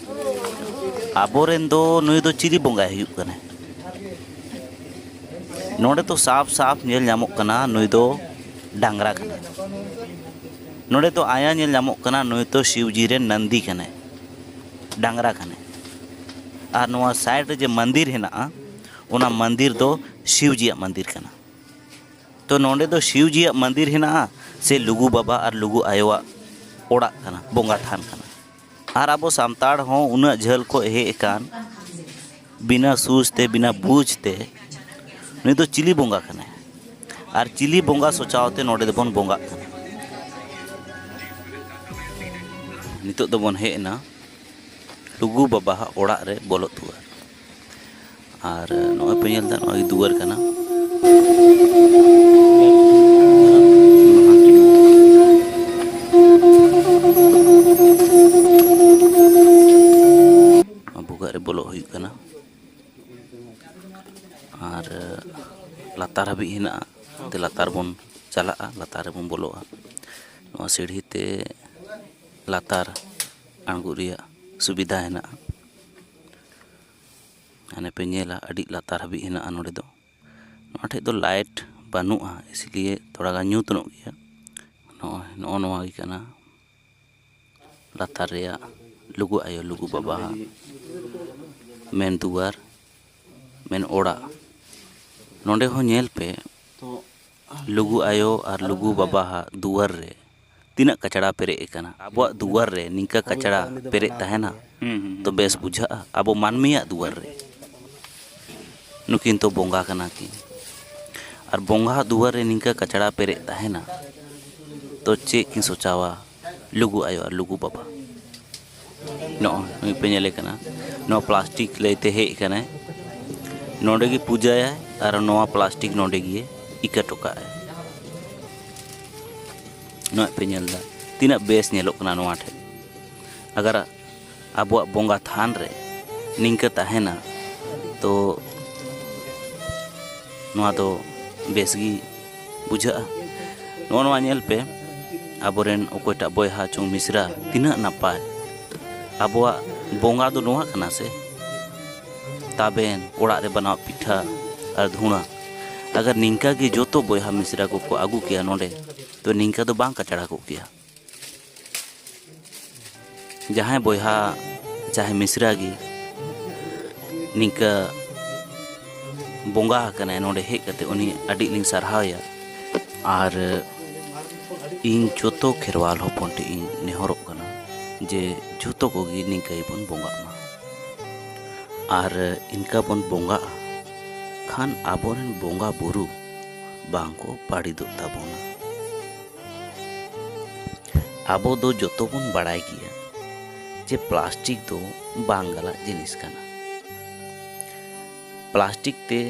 ᱟᱵᱚᱨᱮᱱ ᱫᱚ ᱱᱩᱭ ᱫᱚ ᱪᱤᱞᱤ ᱵᱚᱸᱜᱟᱭ ᱦᱩᱭᱩᱜ ᱠᱟᱱᱟᱭ? ᱱᱚᱰᱮ ᱫᱚ ᱥᱟᱯ ᱥᱟᱯ ᱧᱮᱞ ᱧᱟᱢᱚᱜ ᱠᱟᱱᱟ, ᱱᱩᱭ ᱫᱚ ᱰᱟᱝᱨᱟ ᱠᱟᱱᱟᱭ᱾ ᱱᱚᱰᱮ ᱫᱚ ᱟᱭᱟ ᱧᱮᱞ ᱧᱟᱢᱚᱜ ᱠᱟᱱᱟ, ᱱᱩᱭ ᱫᱚ ᱥᱤᱣᱡᱤ ᱨᱮᱱ ᱱᱟᱱᱫᱤ ᱠᱟᱱᱟᱭ, ᱰᱟᱝᱨᱟ ᱠᱟᱱᱟᱭ᱾ ᱟᱨ ᱱᱚᱣᱟ ᱥᱟᱭᱤᱰ ᱨᱮ ᱡᱮ ᱢᱚᱱᱫᱤᱨ ᱦᱮᱱᱟᱜᱼᱟ, ᱚᱱᱟ ᱢᱚᱱᱫᱤᱨ ᱫᱚ ᱥᱤᱣᱡᱤᱭᱟᱜ ᱢᱚᱱᱫᱤᱨ ᱠᱟᱱᱟ᱾ ᱛᱚ ᱱᱚᱰᱮ ᱫᱚ ᱥᱤᱣᱡᱤᱭᱟᱜ ᱢᱚᱱᱫᱤᱨ ᱦᱮᱱᱟᱜᱼᱟ ᱥᱮ ᱞᱩᱜᱩ ᱵᱟᱵᱟ ᱟᱨ ᱞᱩᱜᱩ ᱟᱭᱳᱣᱟᱜ ᱚᱲᱟᱜ ᱠᱟᱱᱟ, ᱵᱚᱸᱜᱟ ᱛᱷᱟᱱ ᱠᱟᱱᱟ? ᱟᱨ ᱟᱵᱚ ᱥᱟᱱᱛᱟᱲ ᱦᱚᱸ ᱩᱱᱟᱹᱜ ᱡᱷᱟᱹᱞ ᱠᱷᱚᱱ ᱦᱮᱡ ᱟᱠᱟᱱ, ᱵᱤᱱᱟᱹ ᱥᱩᱡᱽ ᱛᱮ, ᱵᱤᱱᱟᱹ ᱵᱩᱡᱽ ᱛᱮ, ᱱᱩᱭ ᱫᱚ ᱪᱤᱞᱤ ᱵᱚᱸᱜᱟ ᱠᱟᱱᱟᱭ? ᱟᱨ ᱪᱤᱞᱤ ᱵᱚᱸᱜᱟ ᱥᱚᱪᱟᱣ ᱛᱮ ᱱᱚᱰᱮ ᱫᱚᱵᱚᱱ ᱵᱚᱸᱜᱟᱜ ᱠᱟᱱᱟ? ᱱᱤᱛᱚᱜ ᱫᱚᱵᱚᱱ ᱦᱮᱡ ᱮᱱᱟ ᱞᱩᱜᱩ ᱵᱟᱵᱟᱣᱟᱜ ᱚᱲᱟᱜ ᱨᱮ ᱵᱚᱞᱚᱜ ᱫᱩᱣᱟᱹᱨ᱾ ᱟᱨ ᱱᱚᱜᱼᱚᱭ ᱯᱮ ᱧᱮᱞ ᱮᱫᱟ, ᱱᱚᱜᱼᱚᱭ ᱫᱩᱣᱟᱹᱨ ᱠᱟᱱᱟ᱾ ᱵᱷᱩᱜᱟᱹᱜ ᱨᱮ ᱵᱚᱞᱚᱜ ᱦᱩᱭᱩᱜ ᱠᱟᱱᱟ᱾ ᱟᱨ ᱞᱟᱛᱟᱨ ᱦᱟᱹᱵᱤᱡ ᱦᱮᱱᱟᱜᱼᱟ᱾ ᱛᱮ ᱞᱟᱛᱟᱨ ᱵᱚᱱ ᱪᱟᱞᱟᱜᱼᱟ, ᱞᱟᱛᱟᱨ ᱨᱮᱵᱚᱱ ᱵᱚᱞᱚᱜᱼᱟ᱾ ᱱᱚᱣᱟ ᱥᱤᱲᱦᱤ ᱛᱮ ᱞᱟᱛᱟᱨ ᱟᱬᱜᱚ ᱨᱮᱭᱟᱜ ᱥᱩᱵᱤᱫᱷᱟ ᱦᱮᱱᱟᱜᱼᱟ᱾ ᱦᱟᱱᱮ ᱯᱮ ᱧᱮᱞᱟ, ᱟᱹᱰᱤ ᱞᱟᱛᱟᱨ ᱦᱟᱹᱵᱤᱡ ᱦᱮᱱᱟᱜᱼᱟ ᱱᱚᱰᱮ ᱫᱚ᱾ ᱱᱚᱣᱟ ᱴᱷᱮᱡ ᱫᱚ ᱞᱟᱭᱤᱴ ᱵᱟᱹᱱᱩᱜᱼᱟ, ᱤᱥᱞᱤᱭᱮ ᱛᱷᱚᱲᱟ ᱜᱟᱱ ᱧᱩᱛ ᱧᱚᱜ ᱜᱮᱭᱟ᱾ ᱱᱚᱜᱼᱚᱭ ᱱᱚᱜᱼᱚ ᱱᱚᱣᱟ ᱜᱮ ᱠᱟᱱᱟ ᱞᱟᱛᱟᱨ ᱨᱮᱭᱟᱜ ᱞᱩᱜᱩ ᱟᱭᱳ ᱞᱩᱜᱩ ᱵᱟᱵᱟᱣᱟᱜ ᱢᱮᱱ ᱫᱩᱣᱟᱨ, ᱢᱮᱱ ᱚᱲᱟᱜ᱾ ᱱᱚᱰᱮ ᱦᱚᱸ ᱧᱮᱞ ᱯᱮ, ᱞᱩᱜᱩ ᱟᱭᱳ ᱟᱨ ᱞᱩᱜᱩ ᱵᱟᱵᱟᱣᱟᱜ ᱫᱩᱣᱟᱨ ᱨᱮ ᱛᱤᱱᱟᱹᱜ ᱠᱟᱪᱲᱟ ᱯᱮᱨᱮᱡ ᱟᱠᱟᱱᱟ᱾ ᱟᱵᱚᱣᱟᱜ ᱫᱩᱣᱟᱨ ᱨᱮ ᱱᱤᱝᱠᱟ ᱠᱟᱪᱲᱟ ᱯᱮᱨᱮᱡ ᱛᱟᱦᱮᱱᱟ, ᱛᱚ ᱵᱮᱥ ᱵᱩᱡᱷᱟᱹᱜᱼᱟ? ᱟᱵᱚ ᱢᱟᱹᱱᱢᱤᱭᱟᱜ ᱫᱩᱣᱟᱨ ᱨᱮ, ᱱᱩᱠᱤᱱ ᱛᱚ ᱵᱚᱸᱜᱟ ᱠᱟᱱᱟ ᱠᱤᱱ, ᱟᱨ ᱵᱚᱸᱜᱟ ᱫᱩᱣᱟᱨ ᱨᱮ ᱱᱤᱝᱠᱟ ᱠᱟᱪᱲᱟ ᱯᱮᱨᱮᱡ ᱛᱟᱦᱮᱱᱟ, ᱛᱚ ᱪᱮᱫ ᱠᱤᱱ ᱥᱚᱪᱟᱣᱟ ᱞᱩᱜᱩ ᱟᱭᱳ ᱟᱨ ᱞᱩᱜᱩ ᱵᱟᱵᱟ? ᱱᱚᱜᱼᱚᱭ ᱱᱩᱭ ᱯᱮ ᱧᱮᱞᱮ ᱠᱟᱱᱟ, ᱱᱚᱣᱟ ᱯᱞᱟᱥᱴᱤᱠ ᱞᱟᱹᱭᱛᱮ ᱦᱮᱡ ᱟᱠᱟᱱᱟᱭ, ᱱᱚᱰᱮ ᱜᱮ ᱯᱩᱡᱟᱹᱭᱟᱭ ᱟᱨ ᱱᱚᱣᱟ ᱯᱞᱟᱥᱴᱤᱠ ᱱᱚᱰᱮ ᱜᱮ ᱤᱠᱟᱹ ᱦᱚᱴᱚ ᱠᱟᱜᱼᱟᱭ᱾ ᱱᱚᱣᱟ ᱯᱮ ᱧᱮᱞ ᱮᱫᱟ, ᱛᱤᱱᱟᱹᱜ ᱵᱮᱥ ᱧᱮᱞᱚᱜ ᱠᱟᱱᱟ ᱱᱚᱣᱟ ᱴᱷᱮᱱ᱾ ᱟᱜᱟᱨ ᱟᱵᱚᱣᱟᱜ ᱵᱚᱸᱜᱟ ᱛᱷᱟᱱ ᱨᱮ ᱱᱤᱝᱠᱟᱹ ᱛᱟᱦᱮᱱᱟ, ᱛᱚ ᱱᱚᱣᱟ ᱫᱚ ᱵᱮᱥ ᱜᱮ ᱵᱩᱡᱷᱟᱹᱜᱼᱟ᱾ ᱱᱚᱜᱼᱚ ᱱᱚᱣᱟ ᱧᱮᱞ ᱯᱮ, ᱟᱵᱚᱨᱮᱱ ᱚᱠᱚᱭᱴᱟᱜ ᱵᱚᱭᱦᱟ ᱪᱚᱝ ᱢᱤᱥᱨᱟ, ᱛᱤᱱᱟᱹᱜ ᱱᱟᱯᱟᱭ᱾ ᱟᱵᱚᱣᱟᱜ ᱵᱚᱸᱜᱟ ᱫᱚ ᱱᱚᱣᱟ ᱠᱟᱱᱟ ᱥᱮ, ᱛᱟᱵᱮᱱ, ᱚᱲᱟᱜ ᱨᱮ ᱵᱮᱱᱟᱣ ᱯᱤᱴᱷᱟᱹ ᱟᱨ ᱫᱷᱩᱬᱟᱹ᱾ ᱟᱜᱟᱨ ᱱᱤᱝᱠᱟ ᱜᱮ ᱡᱚᱛᱚ ᱵᱚᱭᱦᱟ ᱢᱤᱥᱨᱟ ᱠᱚᱠᱚ ᱟᱹᱜᱩ ᱠᱮᱭᱟ ᱱᱚᱰᱮ, ᱛᱚ ᱱᱤᱝᱠᱟ ᱫᱚ ᱵᱟᱝ ᱠᱟᱪᱲᱟ ᱠᱚᱜ ᱠᱮᱭᱟ᱾ ᱡᱟᱦᱟᱸᱭ ᱵᱚᱭᱦᱟ ᱪᱟᱦᱮ ᱢᱤᱥᱨᱟ ᱜᱮ ᱱᱤᱝᱠᱟᱹ ᱵᱚᱸᱜᱟ ᱟᱠᱟᱱᱟᱭ, ᱱᱚᱰᱮ ᱦᱮᱡ ᱠᱟᱛᱮ ᱩᱱᱤ ᱟᱹᱰᱤ ᱞᱤᱧ ᱥᱟᱨᱦᱟᱣᱮᱭᱟ᱾ ᱟᱨ ᱤᱧ ᱡᱚᱛᱚ ᱠᱷᱮᱨᱣᱟᱞ ᱦᱚᱯᱚᱱ ᱴᱷᱮᱱ ᱤᱧ ᱱᱮᱦᱚᱨᱚᱜ ᱠᱟᱱᱟ ᱡᱮ ᱡᱚᱛᱚ ᱠᱚᱜᱮ ᱱᱤᱝᱠᱟᱹ ᱜᱮᱵᱚᱱ ᱵᱚᱸᱜᱟᱜ ᱢᱟ᱾ ᱟᱨ ᱤᱱᱠᱟ ᱵᱚᱱ ᱵᱚᱸᱜᱟᱜᱼᱟ ᱠᱷᱟᱱ ᱟᱵᱚᱨᱮᱱ ᱵᱚᱸᱜᱟ ᱵᱩᱨᱩ ᱵᱟᱝ ᱠᱚ ᱵᱟᱹᱲᱤᱡᱚᱜ ᱛᱟᱵᱚᱱᱟ᱾ ᱟᱵᱚ ᱫᱚ ᱡᱚᱛᱚ ᱵᱚᱱ ᱵᱟᱲᱟᱭ ᱜᱮᱭᱟ ᱡᱮ ᱯᱞᱟᱥᱴᱤᱠ ᱫᱚ ᱵᱟᱝ ᱜᱟᱞᱟᱜ ᱡᱤᱱᱤᱥ ᱠᱟᱱᱟ᱾ ᱯᱞᱟᱥᱴᱤᱠ ᱛᱮ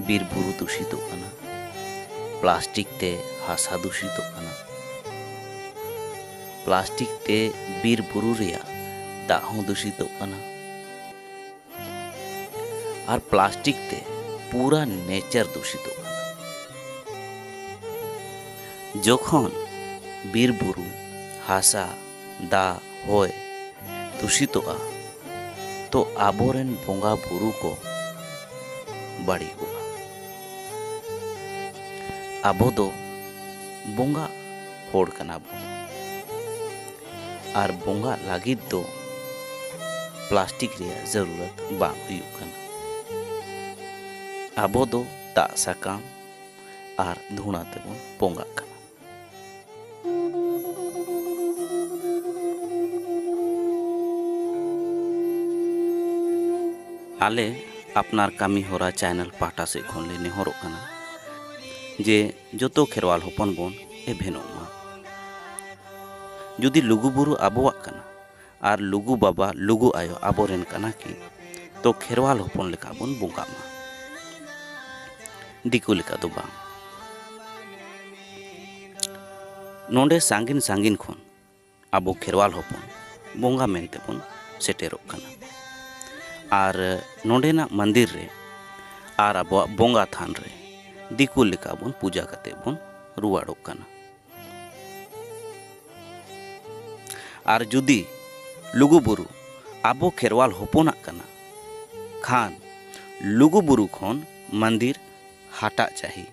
ᱵᱤᱨ ᱵᱩᱨᱩ ᱫᱩᱥᱤᱛᱚᱜ ᱠᱟᱱᱟ, ᱯᱞᱟᱥᱴᱤᱠ ᱛᱮ ᱦᱟᱥᱟ ᱫᱩᱥᱤᱛᱚᱜ ᱠᱟᱱᱟ, ᱯᱞᱟᱥᱴᱤᱠ ᱛᱮ ᱵᱤᱨ ᱵᱩᱨᱩ ᱨᱮᱭᱟᱜ ᱫᱟᱜ ᱦᱚᱸ ᱫᱩᱥᱤᱛᱚᱜ ᱠᱟᱱᱟ᱾ ᱟᱨ ᱯᱞᱟᱥᱴᱤᱠ ᱛᱮ ᱯᱩᱨᱟ ᱱᱮᱪᱟᱨ ᱫᱩᱥᱤᱛᱚᱜ ᱠᱟᱱᱟ᱾ ᱡᱚᱠᱷᱚᱱ ᱵᱤᱨ ᱵᱩᱨᱩ, ᱦᱟᱥᱟ, ᱫᱟᱜ, ᱦᱚᱭ ᱫᱩᱥᱤᱛᱚᱜᱼᱟ, ᱛᱚ ᱟᱵᱚᱨᱮᱱ ᱵᱚᱸᱜᱟ ᱵᱩᱨᱩ ᱠᱚ ᱵᱟᱹᱲᱤᱡᱚᱜᱼᱟ᱾ ᱟᱵᱚ ᱫᱚ ᱵᱚᱸᱜᱟ ᱦᱚᱲ ᱠᱟᱱᱟ ᱵᱚᱱ᱾ ᱟᱨ ᱵᱚᱸᱜᱟᱜ ᱞᱟᱹᱜᱤᱫ ᱫᱚ ᱯᱞᱟᱥᱴᱤᱠ ᱨᱮᱭᱟᱜ ᱡᱟᱹᱨᱩᱲᱟᱛ ᱵᱟᱝ ᱦᱩᱭᱩᱜ ᱠᱟᱱᱟ᱾ ᱟᱵᱚ ᱫᱚ ᱫᱟᱜ ᱥᱟᱠᱟᱢ ᱟᱨ ᱫᱷᱩᱬᱟ ᱛᱮᱵᱚᱱ ᱵᱚᱸᱜᱟᱜ ᱠᱟᱱᱟ᱾ ᱟᱞᱮ ᱟᱯᱱᱟᱨ ᱠᱟᱹᱢᱤ ᱦᱚᱨᱟ ᱪᱮᱱᱮᱞ ᱯᱟᱦᱴᱟ ᱥᱮᱫ ᱠᱷᱚᱱ ᱞᱮ ᱱᱮᱦᱚᱨᱚᱜ ᱠᱟᱱᱟ ᱡᱮ ᱡᱚᱛᱚ ᱠᱷᱮᱨᱣᱟᱞ ᱦᱚᱯᱚᱱ ᱵᱚᱱ ᱮᱵᱷᱮᱱᱚᱜ ᱢᱟ᱾ ᱡᱩᱫᱤ ᱞᱩᱜᱩ ᱵᱩᱨᱩ ᱟᱵᱚᱣᱟᱜ ᱠᱟᱱᱟ ᱟᱨ ᱞᱩᱜᱩ ᱵᱟᱵᱟ, ᱞᱩᱜᱩ ᱟᱭᱳ ᱟᱵᱚᱨᱮᱱ ᱠᱟᱱᱟ ᱠᱤᱱ, ᱛᱚ ᱠᱷᱮᱨᱣᱟᱞ ᱦᱚᱯᱚᱱ ᱞᱮᱠᱟ ᱵᱚᱱ ᱵᱚᱸᱜᱟᱜ ᱢᱟ, ᱫᱤᱠᱩ ᱞᱮᱠᱟ ᱫᱚ ᱵᱟᱝ᱾ ᱱᱚᱰᱮ ᱥᱟᱺᱜᱤᱧ ᱥᱟᱺᱜᱤᱧ ᱠᱷᱚᱱ ᱟᱵᱚ ᱠᱷᱮᱨᱣᱟᱞ ᱦᱚᱯᱚᱱ ᱵᱚᱸᱜᱟ ᱢᱮᱱᱛᱮ ᱵᱚᱱ ᱥᱮᱴᱮᱨᱚᱜ ᱠᱟᱱᱟ᱾ ᱟᱨ ᱱᱚᱰᱮᱱᱟᱜ ᱢᱚᱱᱫᱤᱨ ᱨᱮ ᱟᱨ ᱟᱵᱚᱣᱟᱜ ᱵᱚᱸᱜᱟ ᱛᱷᱟᱱ ᱨᱮ ᱫᱤᱠᱩ ᱞᱮᱠᱟ ᱵᱚᱱ ᱯᱩᱡᱟ ᱠᱟᱛᱮ ᱵᱚᱱ ᱨᱩᱣᱟᱹᱲᱚᱜ ᱠᱟᱱᱟ᱾ ᱟᱨ ᱡᱩᱫᱤ ᱞᱩᱜᱩ ᱵᱩᱨᱩ ᱟᱵᱚ ᱠᱷᱮᱨᱣᱟᱞ ᱦᱚᱯᱚᱱᱟᱜ ᱠᱟᱱᱟ ᱠᱷᱟᱱ, ᱞᱩᱜᱩ ᱵᱩᱨᱩ ᱠᱷᱚᱱ ᱢᱚᱱᱫᱤᱨ ᱦᱟᱴᱟᱜ ᱪᱟᱹᱦᱤ,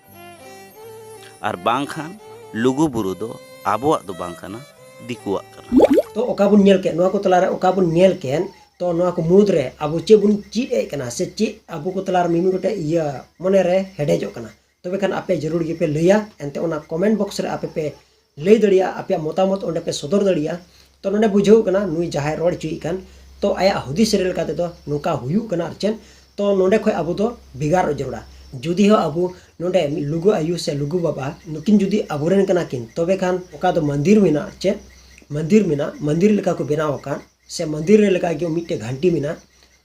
ᱟᱨ ᱵᱟᱝᱠᱷᱟᱱ ᱞᱩᱜᱩ ᱵᱩᱨᱩ ᱫᱚ ᱟᱵᱚᱣᱟᱜ ᱫᱚ ᱵᱟᱝ ᱠᱟᱱᱟ, ᱫᱤᱠᱩᱣᱟᱜ ᱠᱟᱱᱟ᱾ ᱛᱚ ᱚᱠᱟ ᱵᱚᱱ ᱧᱮᱞ ᱠᱮᱫ, ᱱᱚᱣᱟ ᱠᱚ ᱛᱟᱞᱟᱨᱮ ᱚᱠᱟ ᱵᱚᱱ ᱧᱮᱞ ᱠᱮᱫ, ᱛᱚ ᱱᱚᱣᱟ ᱠᱚ ᱢᱩᱫᱽ ᱨᱮ ᱟᱵᱚ ᱪᱮᱫ ᱵᱚᱱ ᱪᱮᱫ ᱮᱫ ᱠᱟᱱᱟ ᱥᱮ ᱪᱮᱫ ᱟᱵᱚ ᱠᱚ ᱛᱟᱞᱟᱨᱮ ᱢᱤᱢᱤᱫ ᱜᱚᱴᱮᱡ ᱤᱭᱟᱹ ᱢᱚᱱᱮᱨᱮ ᱦᱮᱰᱮᱡᱚᱜ ᱠᱟᱱᱟ, ᱛᱚᱵᱮ ᱠᱷᱟᱱ ᱟᱯᱮ ᱡᱟᱹᱨᱩᱲ ᱜᱮᱯᱮ ᱞᱟᱹᱭᱟ᱾ ᱮᱱᱛᱮ ᱚᱱᱟ ᱠᱚᱢᱮᱱᱴ ᱵᱚᱠᱥ ᱨᱮ ᱟᱯᱮ ᱯᱮ ᱞᱟᱹᱭ ᱫᱟᱲᱮᱭᱟᱜᱼᱟ, ᱟᱯᱮᱭᱟᱜ ᱢᱚᱛᱟᱢᱚᱛ ᱚᱸᱰᱮ ᱯᱮ ᱥᱚᱫᱚᱨ ᱫᱟᱲᱮᱭᱟᱜᱼᱟ᱾ ᱛᱚ ᱱᱚᱰᱮ ᱵᱩᱡᱷᱟᱹᱣ ᱠᱟᱱᱟ ᱱᱩᱭ ᱡᱟᱦᱟᱸᱭ ᱨᱚᱲ ᱦᱚᱪᱚᱭᱮᱫ ᱠᱟᱱ, ᱛᱚ ᱟᱭᱟᱜ ᱦᱩᱫᱤᱥ ᱨᱮ ᱞᱮᱠᱟ ᱛᱮᱫᱚ ᱱᱚᱝᱠᱟ ᱦᱩᱭᱩᱜ ᱠᱟᱱᱟ ᱟᱨ ᱪᱮᱫ, ᱛᱚ ᱱᱚᱰᱮ ᱠᱷᱚᱱ ᱟᱵᱚ ᱫᱚ ᱵᱷᱮᱜᱟᱨᱚᱜ ᱡᱟᱹᱨᱩᱲᱟ᱾ ᱡᱩᱫᱤ ᱦᱚᱸ ᱟᱵᱚ ᱱᱚᱰᱮ ᱢᱤᱫ ᱞᱩᱜᱩ ᱟᱭᱳ ᱥᱮ ᱞᱩᱜᱩ ᱵᱟᱵᱟ ᱱᱩᱠᱤᱱ ᱡᱩᱫᱤ ᱟᱵᱚᱨᱮᱱ ᱠᱟᱱᱟ ᱠᱤᱱ, ᱛᱚᱵᱮ ᱠᱷᱟᱱ ᱚᱠᱟ ᱫᱚ ᱢᱚᱱᱫᱤᱨ ᱢᱮᱱᱟᱜ ᱪᱮᱫ, ᱢᱚᱱᱫᱤᱨ ᱢᱮᱱᱟᱜ, ᱢᱚᱱᱫᱤᱨ ᱞᱮᱠᱟ ᱠᱚ ᱵᱮᱱᱟᱣ ᱟᱠᱟᱫ ᱥᱮ ᱢᱚᱱᱫᱤᱨ ᱨᱮ ᱞᱮᱠᱟ ᱜᱮ ᱢᱤᱫᱴᱮᱡ ᱜᱷᱟᱱᱴᱤ ᱢᱮᱱᱟᱜ,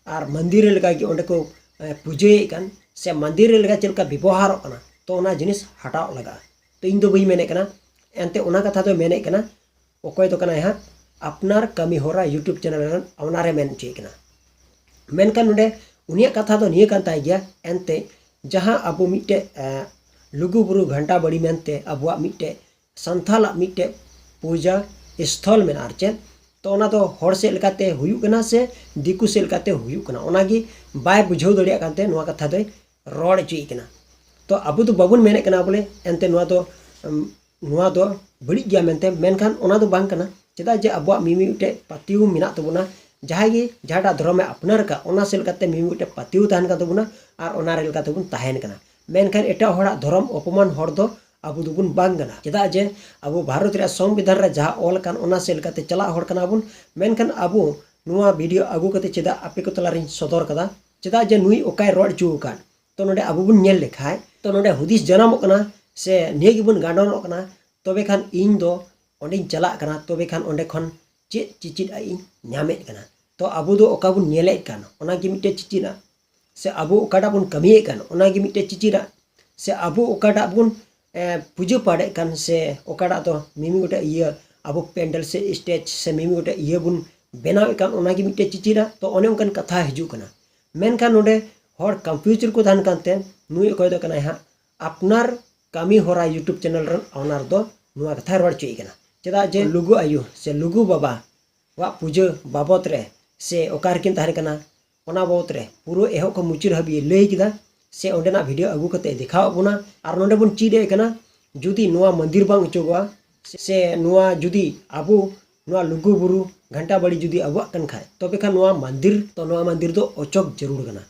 ᱟᱨ ᱢᱚᱱᱫᱤᱨ ᱨᱮ ᱞᱮᱠᱟ ᱜᱮ ᱚᱸᱰᱮ ᱠᱚ, ᱮ, ᱯᱩᱡᱟᱹᱭᱮᱫ ᱠᱟᱱ ᱥᱮ ᱢᱚᱱᱫᱤᱨ ᱨᱮ ᱞᱮᱠᱟ ᱪᱮᱫ ᱞᱮᱠᱟ ᱵᱮᱵᱚᱦᱟᱨᱚᱜ ᱠᱟᱱᱟ, ᱛᱚ ᱚᱱᱟ ᱡᱤᱱᱤᱥ ᱦᱟᱴᱟᱣ ᱞᱟᱜᱟᱜᱼᱟ᱾ ᱛᱚ ᱤᱧ ᱫᱚ ᱵᱟᱹᱧ ᱢᱮᱱᱮᱫ ᱠᱟᱱᱟ, ᱮᱱᱛᱮ ᱚᱱᱟ ᱠᱟᱛᱷᱟ ᱫᱚ ᱢᱮᱱᱮᱫ ᱠᱟᱱᱟ ᱚᱠᱚᱭ ᱫᱚ ᱠᱟᱱᱟᱭ ᱦᱟᱸᱜ ᱟᱯᱱᱟᱨ ᱠᱟᱹᱢᱤ ᱦᱚᱨᱟ YouTube ᱪᱮᱱᱮᱞ ᱨᱮᱱ ᱚᱱᱟᱨᱮ ᱢᱮᱱ ᱦᱚᱪᱚᱭᱮᱫ ᱠᱟᱱᱟ᱾ ᱢᱮᱱᱠᱷᱟᱱ ᱱᱚᱰᱮ ᱩᱱᱤᱭᱟᱜ ᱠᱟᱛᱷᱟ ᱫᱚ ᱱᱤᱭᱟᱹ ᱠᱟᱱ ᱛᱟᱭ ᱜᱮᱭᱟ, ᱮᱱᱛᱮ ᱡᱟᱦᱟᱸ ᱟᱵᱚ ᱢᱤᱫᱴᱮᱡ, ᱮ, ᱞᱩᱜᱩ ᱵᱩᱨᱩ ᱜᱷᱟᱱᱴᱟ ᱵᱟᱲᱤ ᱢᱮᱱᱛᱮ ᱟᱵᱚᱣᱟᱜ ᱢᱤᱫᱴᱮᱡ ᱥᱟᱱᱛᱷᱟᱞᱟᱜ ᱢᱤᱫᱴᱮᱡ ᱯᱩᱡᱟ ᱥᱛᱷᱚᱞ ᱢᱮᱱᱟᱜᱼᱟ ᱟᱨ ᱪᱮᱫ, ᱛᱚ ᱚᱱᱟ ᱫᱚ ᱦᱚᱲ ᱥᱮᱫ ᱞᱮᱠᱟᱛᱮ ᱦᱩᱭᱩᱜ ᱠᱟᱱᱟ ᱥᱮ ᱫᱤᱠᱩ ᱥᱮᱫ ᱞᱮᱠᱟᱛᱮ ᱦᱩᱭᱩᱜ ᱠᱟᱱᱟ, ᱚᱱᱟᱜᱮ ᱵᱟᱭ ᱵᱩᱡᱷᱟᱹᱣ ᱫᱟᱲᱮᱭᱟᱜ ᱠᱟᱱᱛᱮ ᱱᱚᱣᱟ ᱠᱟᱛᱷᱟ ᱫᱚᱭ ᱨᱚᱲ ᱦᱚᱪᱚᱭᱮᱫ ᱠᱟᱱᱟ᱾ ᱛᱚ ᱟᱵᱚ ᱫᱚ ᱵᱟᱵᱚᱱ ᱢᱮᱱᱮᱫ ᱠᱟᱱᱟ ᱵᱚᱞᱮ ᱮᱱᱛᱮ ᱱᱚᱣᱟ ᱫᱚ, ᱩᱢ, ᱱᱚᱣᱟ ᱫᱚ ᱵᱟᱹᱲᱤᱡ ᱜᱮᱭᱟ ᱢᱮᱱᱛᱮ, ᱢᱮᱱᱠᱷᱟᱱ ᱚᱱᱟ ᱫᱚ ᱵᱟᱝ ᱠᱟᱱᱟ᱾ ᱪᱮᱫᱟᱜ ᱡᱮ ᱟᱵᱚᱣᱟᱜ ᱢᱤᱢᱤᱫᱴᱮᱡ ᱯᱟᱹᱛᱭᱟᱹᱣ ᱢᱮᱱᱟᱜ ᱛᱟᱵᱚᱱᱟ, ᱡᱟᱦᱟᱸᱭ ᱜᱮ ᱡᱟᱦᱟᱸᱴᱟᱜ ᱫᱷᱚᱨᱚᱢᱮ ᱟᱯᱱᱟᱨ ᱟᱠᱟᱫ, ᱚᱱᱟ ᱥᱮᱫ ᱞᱮᱠᱟᱛᱮ ᱢᱤᱢᱤᱫᱴᱮᱡ ᱯᱟᱹᱛᱭᱟᱹᱣ ᱛᱟᱦᱮᱱ ᱠᱟᱱ ᱛᱟᱵᱚᱱᱟ, ᱟᱨ ᱚᱱᱟ ᱨᱮ ᱞᱮᱠᱟ ᱛᱮᱵᱚᱱ ᱛᱟᱦᱮᱱ ᱠᱟᱱᱟ᱾ ᱢᱮᱱᱠᱷᱟᱱ ᱮᱴᱟᱜ ᱦᱚᱲᱟᱜ ᱫᱷᱚᱨᱚᱢ ᱚᱯᱚᱢᱟᱱ ᱦᱚᱲ ᱫᱚ ᱟᱵᱚ ᱫᱚᱵᱚᱱ ᱵᱟᱝ ᱠᱟᱱᱟ᱾ ᱪᱮᱫᱟᱜ ᱡᱮ ᱟᱵᱚ ᱵᱷᱟᱨᱚᱛ ᱨᱮᱭᱟᱜ ᱥᱚᱝᱵᱤᱫᱷᱟᱱ ᱨᱮ ᱡᱟᱦᱟᱸ ᱚᱞ ᱟᱠᱟᱱ, ᱚᱱᱟ ᱥᱮᱫ ᱞᱮᱠᱟᱛᱮ ᱪᱟᱞᱟᱜ ᱦᱚᱲ ᱠᱟᱱᱟ ᱵᱚᱱ᱾ ᱢᱮᱱᱠᱷᱟᱱ ᱟᱵᱚ ᱱᱚᱣᱟ ᱵᱷᱤᱰᱤᱭᱳ ᱟᱹᱜᱩ ᱠᱟᱛᱮ ᱪᱮᱫᱟᱜ ᱟᱯᱮ ᱠᱚ ᱛᱟᱞᱟᱨᱤᱧ ᱥᱚᱫᱚᱨ ᱠᱟᱫᱟ? ᱪᱮᱫᱟᱜ ᱡᱮ ᱱᱩᱭ ᱚᱠᱟᱭ ᱨᱚᱲ ᱦᱚᱪᱚ ᱟᱠᱟᱫ? ᱛᱚ ᱱᱚᱰᱮ ᱟᱵᱚ ᱵᱚᱱ ᱧᱮᱞ ᱞᱮᱠᱷᱟᱡ, ᱛᱚ ᱱᱚᱰᱮ ᱦᱩᱫᱤᱥ ᱡᱟᱱᱟᱢᱚᱜ ᱠᱟᱱᱟ ᱥᱮ ᱱᱤᱭᱟᱹ ᱜᱮᱵᱚᱱ ᱜᱟᱸᱰᱚᱱᱚᱜ ᱠᱟᱱᱟ, ᱛᱚᱵᱮ ᱠᱷᱟᱱ ᱤᱧ ᱫᱚ ᱚᱸᱰᱮᱧ ᱪᱟᱞᱟᱜ ᱠᱟᱱᱟ, ᱛᱚᱵᱮ ᱠᱷᱟᱱ ᱚᱸᱰᱮ ᱠᱷᱚᱱ ᱪᱮᱫ ᱪᱤᱪᱤᱫ ᱟᱜ ᱤᱧ ᱧᱟᱢᱮᱫ ᱠᱟᱱᱟ? ᱛᱚ ᱟᱵᱚ ᱫᱚ ᱚᱠᱟ ᱵᱚᱱ ᱧᱮᱞᱮᱫ ᱠᱟᱱ, ᱚᱱᱟ ᱜᱮ ᱢᱤᱫᱴᱮᱡ ᱪᱤᱪᱤᱫ ᱟᱜ᱾ ᱥᱮ ᱟᱵᱚ ᱚᱠᱟᱴᱟᱜ ᱵᱚᱱ ᱠᱟᱹᱢᱤᱭᱮᱫ ᱠᱟᱱ, ᱚᱱᱟ ᱜᱮ ᱢᱤᱫᱴᱮᱡ ᱪᱤᱪᱤᱫ ᱟᱜ᱾ ᱥᱮ ᱟᱵᱚ ᱚᱠᱟᱴᱟᱜ ᱵᱚᱱ, ᱮ, ᱯᱩᱡᱟᱹ ᱯᱟᱴᱮᱫ ᱠᱟᱱ, ᱥᱮ ᱚᱠᱟᱴᱟᱜ ᱫᱚ ᱢᱤᱢᱤᱫ ᱜᱚᱴᱮᱡ ᱤᱭᱟᱹ, ᱟᱵᱚ ᱯᱮᱱᱰᱮᱞ ᱥᱮ ᱥᱴᱮᱡᱽ ᱥᱮ ᱢᱤᱢᱤᱫ ᱜᱚᱴᱮᱡ ᱤᱭᱟᱹ ᱵᱚᱱ ᱵᱮᱱᱟᱣᱮᱫ ᱠᱟᱱ, ᱚᱱᱟ ᱜᱮ ᱢᱤᱫᱴᱮᱡ ᱪᱤᱪᱤᱫ ᱟᱜ᱾ ᱛᱚ ᱚᱱᱮ ᱚᱱᱠᱟᱱ ᱠᱟᱛᱷᱟ ᱦᱤᱡᱩᱜ ᱠᱟᱱᱟ᱾ ᱢᱮᱱᱠᱷᱟᱱ ᱱᱚᱰᱮ ᱦᱚᱲ ᱠᱚᱱᱯᱷᱤᱭᱩᱡᱽ ᱨᱮᱠᱚ ᱛᱟᱦᱮᱱ ᱠᱟᱱᱛᱮ, ᱱᱩᱭ ᱚᱠᱚᱭ ᱫᱚ ᱠᱟᱱᱟᱭ ᱦᱟᱸᱜ, ᱟᱯᱱᱟᱨ ᱠᱟᱹᱢᱤ ᱦᱚᱨᱟ YouTube ᱪᱮᱱᱮᱞ ᱨᱮᱱ ᱚᱱᱟᱨ ᱫᱚ ᱱᱚᱣᱟ ᱠᱟᱛᱷᱟᱭ ᱨᱚᱲ ᱦᱚᱪᱚᱭᱮᱫ ᱠᱟᱱᱟ᱾ ᱪᱮᱫᱟᱜ ᱡᱮ ᱞᱩᱜᱩ ᱟᱭᱳ ᱥᱮ ᱞᱩᱜᱩ ᱵᱟᱵᱟ ᱣᱟᱜ ᱯᱩᱡᱟᱹ ᱵᱟᱵᱚᱛ ᱨᱮ ᱥᱮ ᱚᱠᱟ ᱨᱮᱠᱤᱱ ᱛᱟᱦᱮᱸ ᱠᱟᱱᱟ, ᱚᱱᱟ ᱵᱟᱵᱚᱛ ᱨᱮ ᱯᱩᱨᱟᱹ ᱮᱦᱚᱵ ᱠᱷᱚᱱ ᱢᱩᱪᱟᱹᱫ ᱦᱟᱹᱵᱤᱡ ᱞᱟᱹᱭ ᱠᱮᱫᱟ, ᱥᱮ ᱚᱸᱰᱮᱱᱟᱜ ᱵᱷᱤᱰᱤᱭᱳ ᱟᱹᱜᱩ ᱠᱟᱛᱮ ᱫᱮᱠᱷᱟᱣᱟᱫ ᱵᱚᱱᱟ᱾ ᱟᱨ ᱱᱚᱰᱮ ᱵᱚᱱ ᱪᱮᱫ ᱮᱫ ᱠᱟᱱᱟ, ᱡᱩᱫᱤ ᱱᱚᱣᱟ ᱢᱚᱱᱫᱤᱨ ᱵᱟᱝ ᱚᱪᱚᱜᱚᱜᱼᱟ, ᱥᱮ ᱱᱚᱣᱟ ᱡᱩᱫᱤ ᱟᱵᱚ ᱱᱚᱣᱟ ᱞᱩᱜᱩ ᱵᱩᱨᱩ ᱜᱷᱟᱱᱴᱟ ᱵᱟᱲᱤ ᱡᱩᱫᱤ ᱟᱵᱚᱣᱟᱜ ᱠᱟᱱ ᱠᱷᱟᱡ, ᱛᱚᱵᱮ ᱠᱷᱟᱱ ᱱᱚᱣᱟ ᱢᱚᱱᱫᱤᱨ, ᱛᱚ ᱱᱚᱣᱟ ᱢᱚᱱᱫᱤᱨ ᱫᱚ ᱚᱪᱚᱜ ᱡᱟᱹᱨᱩᱲ ᱠᱟᱱᱟ᱾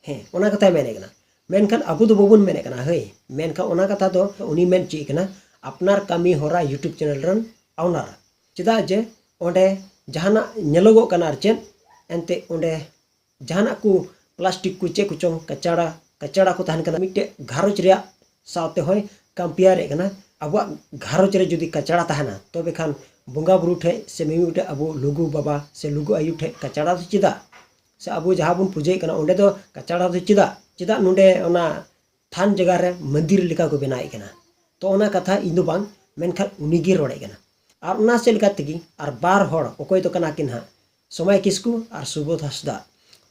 ᱦᱮᱸ, ᱚᱱᱟ ᱠᱟᱛᱷᱟᱭ ᱢᱮᱱᱮᱫ ᱠᱟᱱᱟ᱾ ᱢᱮᱱᱠᱷᱟᱱ ᱟᱵᱚ ᱫᱚ ᱵᱟᱵᱚᱱ ᱢᱮᱱᱮᱫ ᱠᱟᱱᱟ, ᱦᱳᱭ᱾ ᱢᱮᱱᱠᱷᱟᱱ ᱚᱱᱟ ᱠᱟᱛᱷᱟ ᱫᱚ ᱩᱱᱤ ᱢᱮᱱ ᱦᱚᱪᱚᱭᱮᱫ ᱠᱟᱱᱟ, ᱟᱯᱱᱟᱨ ᱠᱟᱹᱢᱤ ᱦᱚᱨᱟ YouTube ᱪᱮᱱᱮᱞ ᱨᱮᱱ ᱚᱱᱟᱨ᱾ ᱪᱮᱫᱟᱜ ᱡᱮ ᱚᱸᱰᱮ ᱡᱟᱦᱟᱱᱟᱜ ᱧᱮᱞᱚᱜᱚᱜ ᱠᱟᱱᱟ, ᱟᱨ ᱪᱮᱫ ᱮᱱᱛᱮ ᱚᱸᱰᱮ ᱡᱟᱦᱟᱱᱟᱜ ᱠᱚ ᱯᱞᱟᱥᱴᱤᱠ ᱠᱚ ᱪᱮᱫ ᱠᱚᱪᱚᱝ ᱠᱟᱪᱟᱲᱟ, ᱠᱟᱪᱟᱲᱟ ᱠᱚ ᱛᱟᱦᱮᱱ ᱠᱟᱱᱟ᱾ ᱢᱤᱫᱴᱮᱡ ᱜᱷᱟᱨᱚᱸᱡᱽ ᱨᱮᱭᱟᱜ ᱥᱟᱶᱛᱮ ᱦᱚᱸᱭ ᱠᱚᱢᱯᱮᱭᱟᱨᱮᱫ ᱠᱟᱱᱟ᱾ ᱟᱵᱚᱣᱟᱜ ᱜᱷᱟᱨᱚᱸᱡᱽ ᱨᱮ ᱡᱩᱫᱤ ᱠᱟᱪᱟᱲᱟ ᱛᱟᱦᱮᱱᱟ, ᱛᱚᱵᱮ ᱠᱷᱟᱱ ᱵᱚᱸᱜᱟ ᱵᱩᱨᱩ ᱴᱷᱮᱡ ᱥᱮ ᱢᱤᱢᱤᱫᱴᱮᱡ ᱟᱵᱚ ᱞᱩᱜᱩ ᱵᱟᱵᱟ ᱥᱮ ᱞᱩᱜᱩ ᱟᱭᱳ ᱴᱷᱮᱡ ᱠᱟᱪᱟᱲᱟ ᱫᱚ ᱪᱮᱫᱟᱜ? ᱥᱮ ᱟᱵᱚ ᱡᱟᱦᱟᱸ ᱵᱚᱱ ᱯᱩᱡᱟᱹᱭᱮᱫ ᱠᱟᱱᱟ, ᱚᱸᱰᱮ ᱫᱚ ᱠᱟᱪᱟᱲᱟ ᱫᱚ ᱪᱮᱫᱟᱜ? ᱪᱮᱫᱟᱜ ᱱᱚᱰᱮ ᱚᱱᱟ ᱛᱷᱟᱱ ᱡᱟᱭᱜᱟ ᱨᱮ ᱢᱚᱱᱫᱤᱨ ᱞᱮᱠᱟ ᱠᱚ ᱵᱮᱱᱟᱣᱮᱫ ᱠᱟᱱᱟ? ᱛᱚ ᱚᱱᱟ ᱠᱟᱛᱷᱟ ᱤᱧ ᱫᱚ ᱵᱟᱝ, ᱢᱮᱱᱠᱷᱟᱱ ᱩᱱᱤ ᱜᱮ ᱨᱚᱲᱮᱫ ᱠᱟᱱᱟ᱾ ᱟᱨ ᱚᱱᱟ ᱥᱮᱫ ᱞᱮᱠᱟ ᱛᱮᱜᱮ ᱟᱨ ᱵᱟᱨ ᱦᱚᱲ, ᱚᱠᱚᱭ ᱫᱚ ᱠᱟᱱᱟ ᱠᱤᱱ ᱦᱟᱸᱜ, ᱥᱚᱢᱟᱭ ᱠᱤᱥᱠᱩ ᱟᱨ ᱥᱩᱵᱳᱫᱷ ᱦᱟᱸᱥᱫᱟ᱾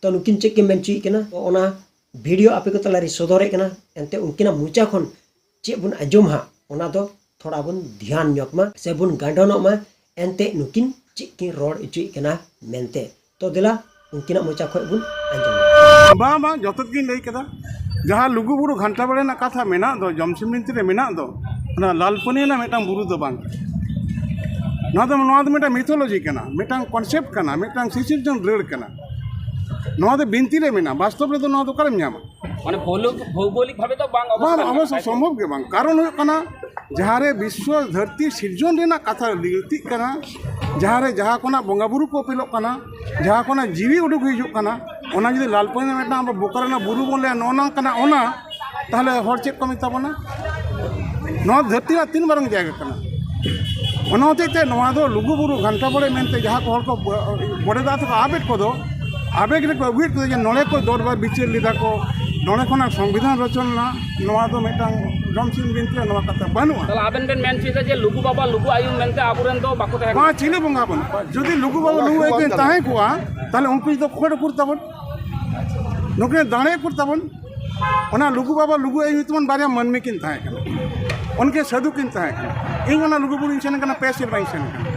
ᱛᱚ ᱱᱩᱠᱤᱱ ᱪᱮᱫ ᱠᱤᱱ ᱢᱮᱱ ᱦᱚᱪᱚᱭᱮᱫ ᱠᱟᱱᱟ? ᱛᱚ ᱚᱱᱟ ᱵᱷᱤᱰᱤᱭᱳ ᱟᱯᱮ ᱠᱚ ᱛᱟᱞᱟᱨᱮ ᱥᱚᱫᱚᱨᱮᱫ ᱠᱟᱱᱟ᱾ ᱮᱱᱛᱮ ᱩᱱᱠᱤᱱᱟᱜ ᱢᱚᱪᱟ ᱠᱷᱚᱱ ᱪᱮᱫ ᱵᱚᱱ ᱟᱸᱡᱚᱢ ᱦᱟᱸᱜ, ᱚᱱᱟ ᱫᱚ ᱛᱷᱚᱲᱟ ᱵᱚᱱ ᱫᱷᱮᱭᱟᱱ ᱧᱚᱜ ᱢᱟ ᱥᱮ ᱵᱚᱱ ᱜᱟᱸᱰᱚᱱᱚᱜ ᱢᱟ᱾ ᱮᱱᱛᱮ ᱱᱩᱠᱤᱱ ᱪᱮᱫ ᱠᱤᱱ ᱨᱚᱲ ᱦᱚᱪᱚᱭᱮᱫ ᱠᱟᱱᱟ ᱢᱮᱱᱛᱮ᱾ ᱛᱚ ᱫᱮᱞᱟ, ᱩᱱᱠᱤᱱᱟᱜ ᱢᱚᱪᱟ ᱠᱷᱚᱱ ᱵᱚᱱ ᱟᱸᱡᱚᱢ ᱞᱮᱜᱮ᱾ ᱵᱟᱝ, ᱵᱟᱝ, ᱡᱚᱛᱚ ᱜᱤᱧ ᱞᱟᱹᱭ ᱠᱮᱫᱟ᱾ ᱡᱟᱦᱟᱸ ᱞᱩᱜᱩᱵᱩᱨᱩ ᱜᱷᱟᱱᱴᱟ ᱵᱟᱲᱮ ᱨᱮᱱᱟᱜ ᱠᱟᱛᱷᱟ ᱢᱮᱱᱟᱜ ᱫᱚ, ᱡᱚᱢᱥᱤᱢ ᱵᱤᱱᱛᱤ ᱨᱮ ᱢᱮᱱᱟᱜ ᱫᱚ, ᱚᱱᱟ ᱞᱟᱞᱯᱟᱹᱱᱤ ᱨᱮᱱᱟᱜ ᱢᱤᱫᱴᱟᱝ ᱵᱩᱨᱩ ᱫᱚ ᱵᱟᱝ ᱠᱟᱱᱟ᱾ ᱱᱚᱣᱟ ᱫᱚ, ᱱᱚᱣᱟ ᱫᱚ ᱢᱤᱫᱴᱟᱝ ᱢᱤᱛᱷᱳᱞᱚᱡᱤ ᱠᱟᱱᱟ, ᱢᱤᱫᱴᱟᱝ ᱠᱚᱱᱥᱮᱯᱴ ᱠᱟᱱᱟ, ᱢᱤᱫᱴᱟᱝ ᱥᱤᱥᱤᱨᱡᱚᱱ ᱨᱟᱹᱲ ᱠᱟᱱᱟ᱾ ᱱᱚᱣᱟ ᱫᱚ ᱵᱤᱱᱛᱤ ᱨᱮ ᱢᱮᱱᱟᱜᱼᱟ, ᱵᱟᱥᱛᱚᱵ ᱨᱮᱫᱚ ᱱᱚᱣᱟ ᱫᱚ ᱚᱠᱟᱨᱮᱢ ᱧᱟᱢᱟ? ᱢᱟᱱᱮ ᱵᱷᱳᱞᱳ- ᱵᱷᱳᱣᱜᱳᱞᱤᱠ ᱵᱷᱟᱵᱮ ᱫᱚ ᱵᱟᱝ ᱵᱟᱝ, ᱚᱵᱚᱥᱛᱷᱟᱱ ᱚᱵᱚᱥᱥᱳᱭ ᱠᱟᱱᱟ, ᱛᱟᱭ ᱛᱚ? ᱥᱚᱢᱵᱷᱚᱵ ᱜᱮ ᱵᱟᱝ᱾ ᱠᱟᱨᱚᱱ ᱦᱩᱭᱩᱜ ᱠᱟᱱᱟ, ᱡᱟᱦᱟᱸᱨᱮ ᱵᱤᱥᱥᱚ ᱫᱷᱟᱹᱨᱛᱤ ᱥᱤᱨᱡᱚᱱ ᱨᱮᱱᱟᱜ ᱠᱟᱛᱷᱟ ᱞᱟᱹᱠᱛᱤᱜ ᱠᱟᱱᱟ, ᱡᱟᱦᱟᱸᱨᱮ ᱡᱟᱦᱟᱸ ᱠᱷᱚᱱᱟᱜ ᱵᱚᱸᱜᱟ ᱵᱩᱨᱩ ᱠᱚ ᱚᱯᱮᱞᱚᱜ ᱠᱟᱱᱟ, ᱡᱟᱦᱟᱸ ᱠᱷᱚᱱᱟᱜ ᱡᱤᱣᱤ ᱩᱰᱩᱠ ᱦᱤᱡᱩᱜ ᱠᱟᱱᱟ, ᱚᱱᱟ ᱡᱩᱫᱤ ᱞᱟᱞᱯᱟᱹᱱᱤ ᱨᱮ ᱢᱤᱫᱴᱟᱝ ᱟᱵᱚ ᱵᱳᱠᱟᱨᱳ ᱨᱮᱱᱟᱜ ᱵᱩᱨᱩ ᱵᱚᱱ ᱞᱟᱹᱭᱟ, ᱱᱚᱜᱼᱚ ᱱᱚᱝᱠᱟᱱᱟᱜ ᱚᱱᱟ, ᱛᱟᱦᱚᱞᱮ ᱦᱚᱲ ᱪᱮᱫ ᱠᱚ ᱢᱮᱛᱟ ᱵᱚᱱᱟ? ᱱᱚᱣᱟ ᱫᱷᱟᱹᱨᱛᱤ ᱨᱮᱱᱟᱜ ᱛᱤᱱ ᱢᱟᱨᱟᱝ ᱡᱟᱭᱜᱟ ᱠᱟᱱᱟ? ᱚᱱᱟ ᱦᱚᱛᱮᱡ ᱛᱮ ᱱᱚᱣᱟ ᱫᱚ ᱞᱩᱜᱩ ᱵᱩᱨᱩ ᱜᱷᱟᱱᱴᱟ ᱵᱟᱲᱮ ᱢᱮᱱᱛᱮ ᱡᱟᱦᱟᱸ ᱠᱚ ᱦᱚᱲ ᱠᱚ ᱵᱚ-, ᱵᱚᱰᱮ ᱫᱟᱜ ᱛᱮᱠᱚ ᱟᱵᱮᱜ ᱠᱚᱫᱚ, ᱟᱵᱮᱜ ᱨᱮᱠᱚ ᱟᱹᱜᱩᱭᱮᱫ ᱠᱚᱫᱚ ᱡᱮ ᱱᱚᱰᱮ ᱠᱚ ᱫᱚᱨᱵᱟᱨ ᱵᱤᱪᱟᱹᱨ ᱞᱮᱫᱟ ᱠᱚ, ᱱᱚᱰᱮ ᱠᱷᱚᱱᱟᱜ ᱥᱚᱝᱵᱤᱫᱷᱟᱱ ᱨᱚᱪᱚᱱᱟ, ᱱᱚᱣᱟ ᱫᱚ ᱢᱤᱫᱴᱟᱝ ᱡᱚᱢᱥᱤᱢ ᱵᱤᱱᱛᱤᱭᱟ, ᱱᱚᱣᱟ ᱠᱟᱛᱷᱟ ᱵᱟᱹᱱᱩᱜᱼᱟ᱾ ᱛᱟᱦᱚᱞᱮ ᱟᱵᱮᱱ ᱵᱮᱱ ᱢᱮᱱ ᱦᱚᱪᱚᱭᱮᱫᱟ ᱡᱮ ᱞᱩᱜᱩ ᱵᱟᱵᱟ ᱞᱩᱜᱩ ᱟᱭᱳ ᱢᱮᱱᱛᱮ ᱟᱵᱚᱨᱮᱱ ᱫᱚ ᱵᱟᱠᱚ ᱛᱟᱦᱮᱸ ᱠᱟᱱᱟ? ᱱᱚᱣᱟ ᱪᱤᱞᱤ ᱵᱚᱸᱜᱟ ᱵᱟᱹᱱᱩᱜ ᱠᱚᱣᱟ? ᱡᱩᱫᱤ ᱞᱩᱜᱩ ᱵᱟᱵᱟ ᱞᱩᱜᱩ ᱟᱭᱳ ᱠᱤᱱ ᱛᱟᱦᱮᱸ ᱠᱚᱜᱼᱟ, ᱛᱟᱦᱚᱞᱮ ᱩᱱᱠᱩ ᱫᱚ ᱠᱷᱚᱲ ᱩᱠᱩᱨ ᱛᱟᱵᱚᱱ, ᱱᱩᱠᱤᱱ ᱫᱟᱲᱮ ᱩᱠᱩᱨ ᱛᱟᱵᱚᱱ᱾ ᱚᱱᱟ ᱞᱩᱜᱩ ᱵᱟᱵᱟ ᱞᱩᱜᱩ ᱟᱭᱳ ᱧᱩᱛᱩᱢᱟᱱ ᱵᱟᱨᱭᱟ ᱢᱟᱹᱱᱢᱤ ᱠᱤᱱ ᱛᱟᱦᱮᱸ ᱠᱟᱱᱟ, ᱩᱱᱠᱤᱱ ᱥᱟᱹᱫᱷᱩ ᱠᱤᱱ ᱛᱟᱦᱮᱸ ᱠᱟᱱᱟ᱾ ᱤᱧ ᱚᱱᱟ ᱞᱩᱜᱩ ᱵᱩᱨᱩᱧ ᱥᱮᱱ ᱠᱟᱱᱟ, ᱯᱮ ᱥᱮᱨᱢᱟᱧ ᱥᱮᱱ ᱠᱟᱱᱟ᱾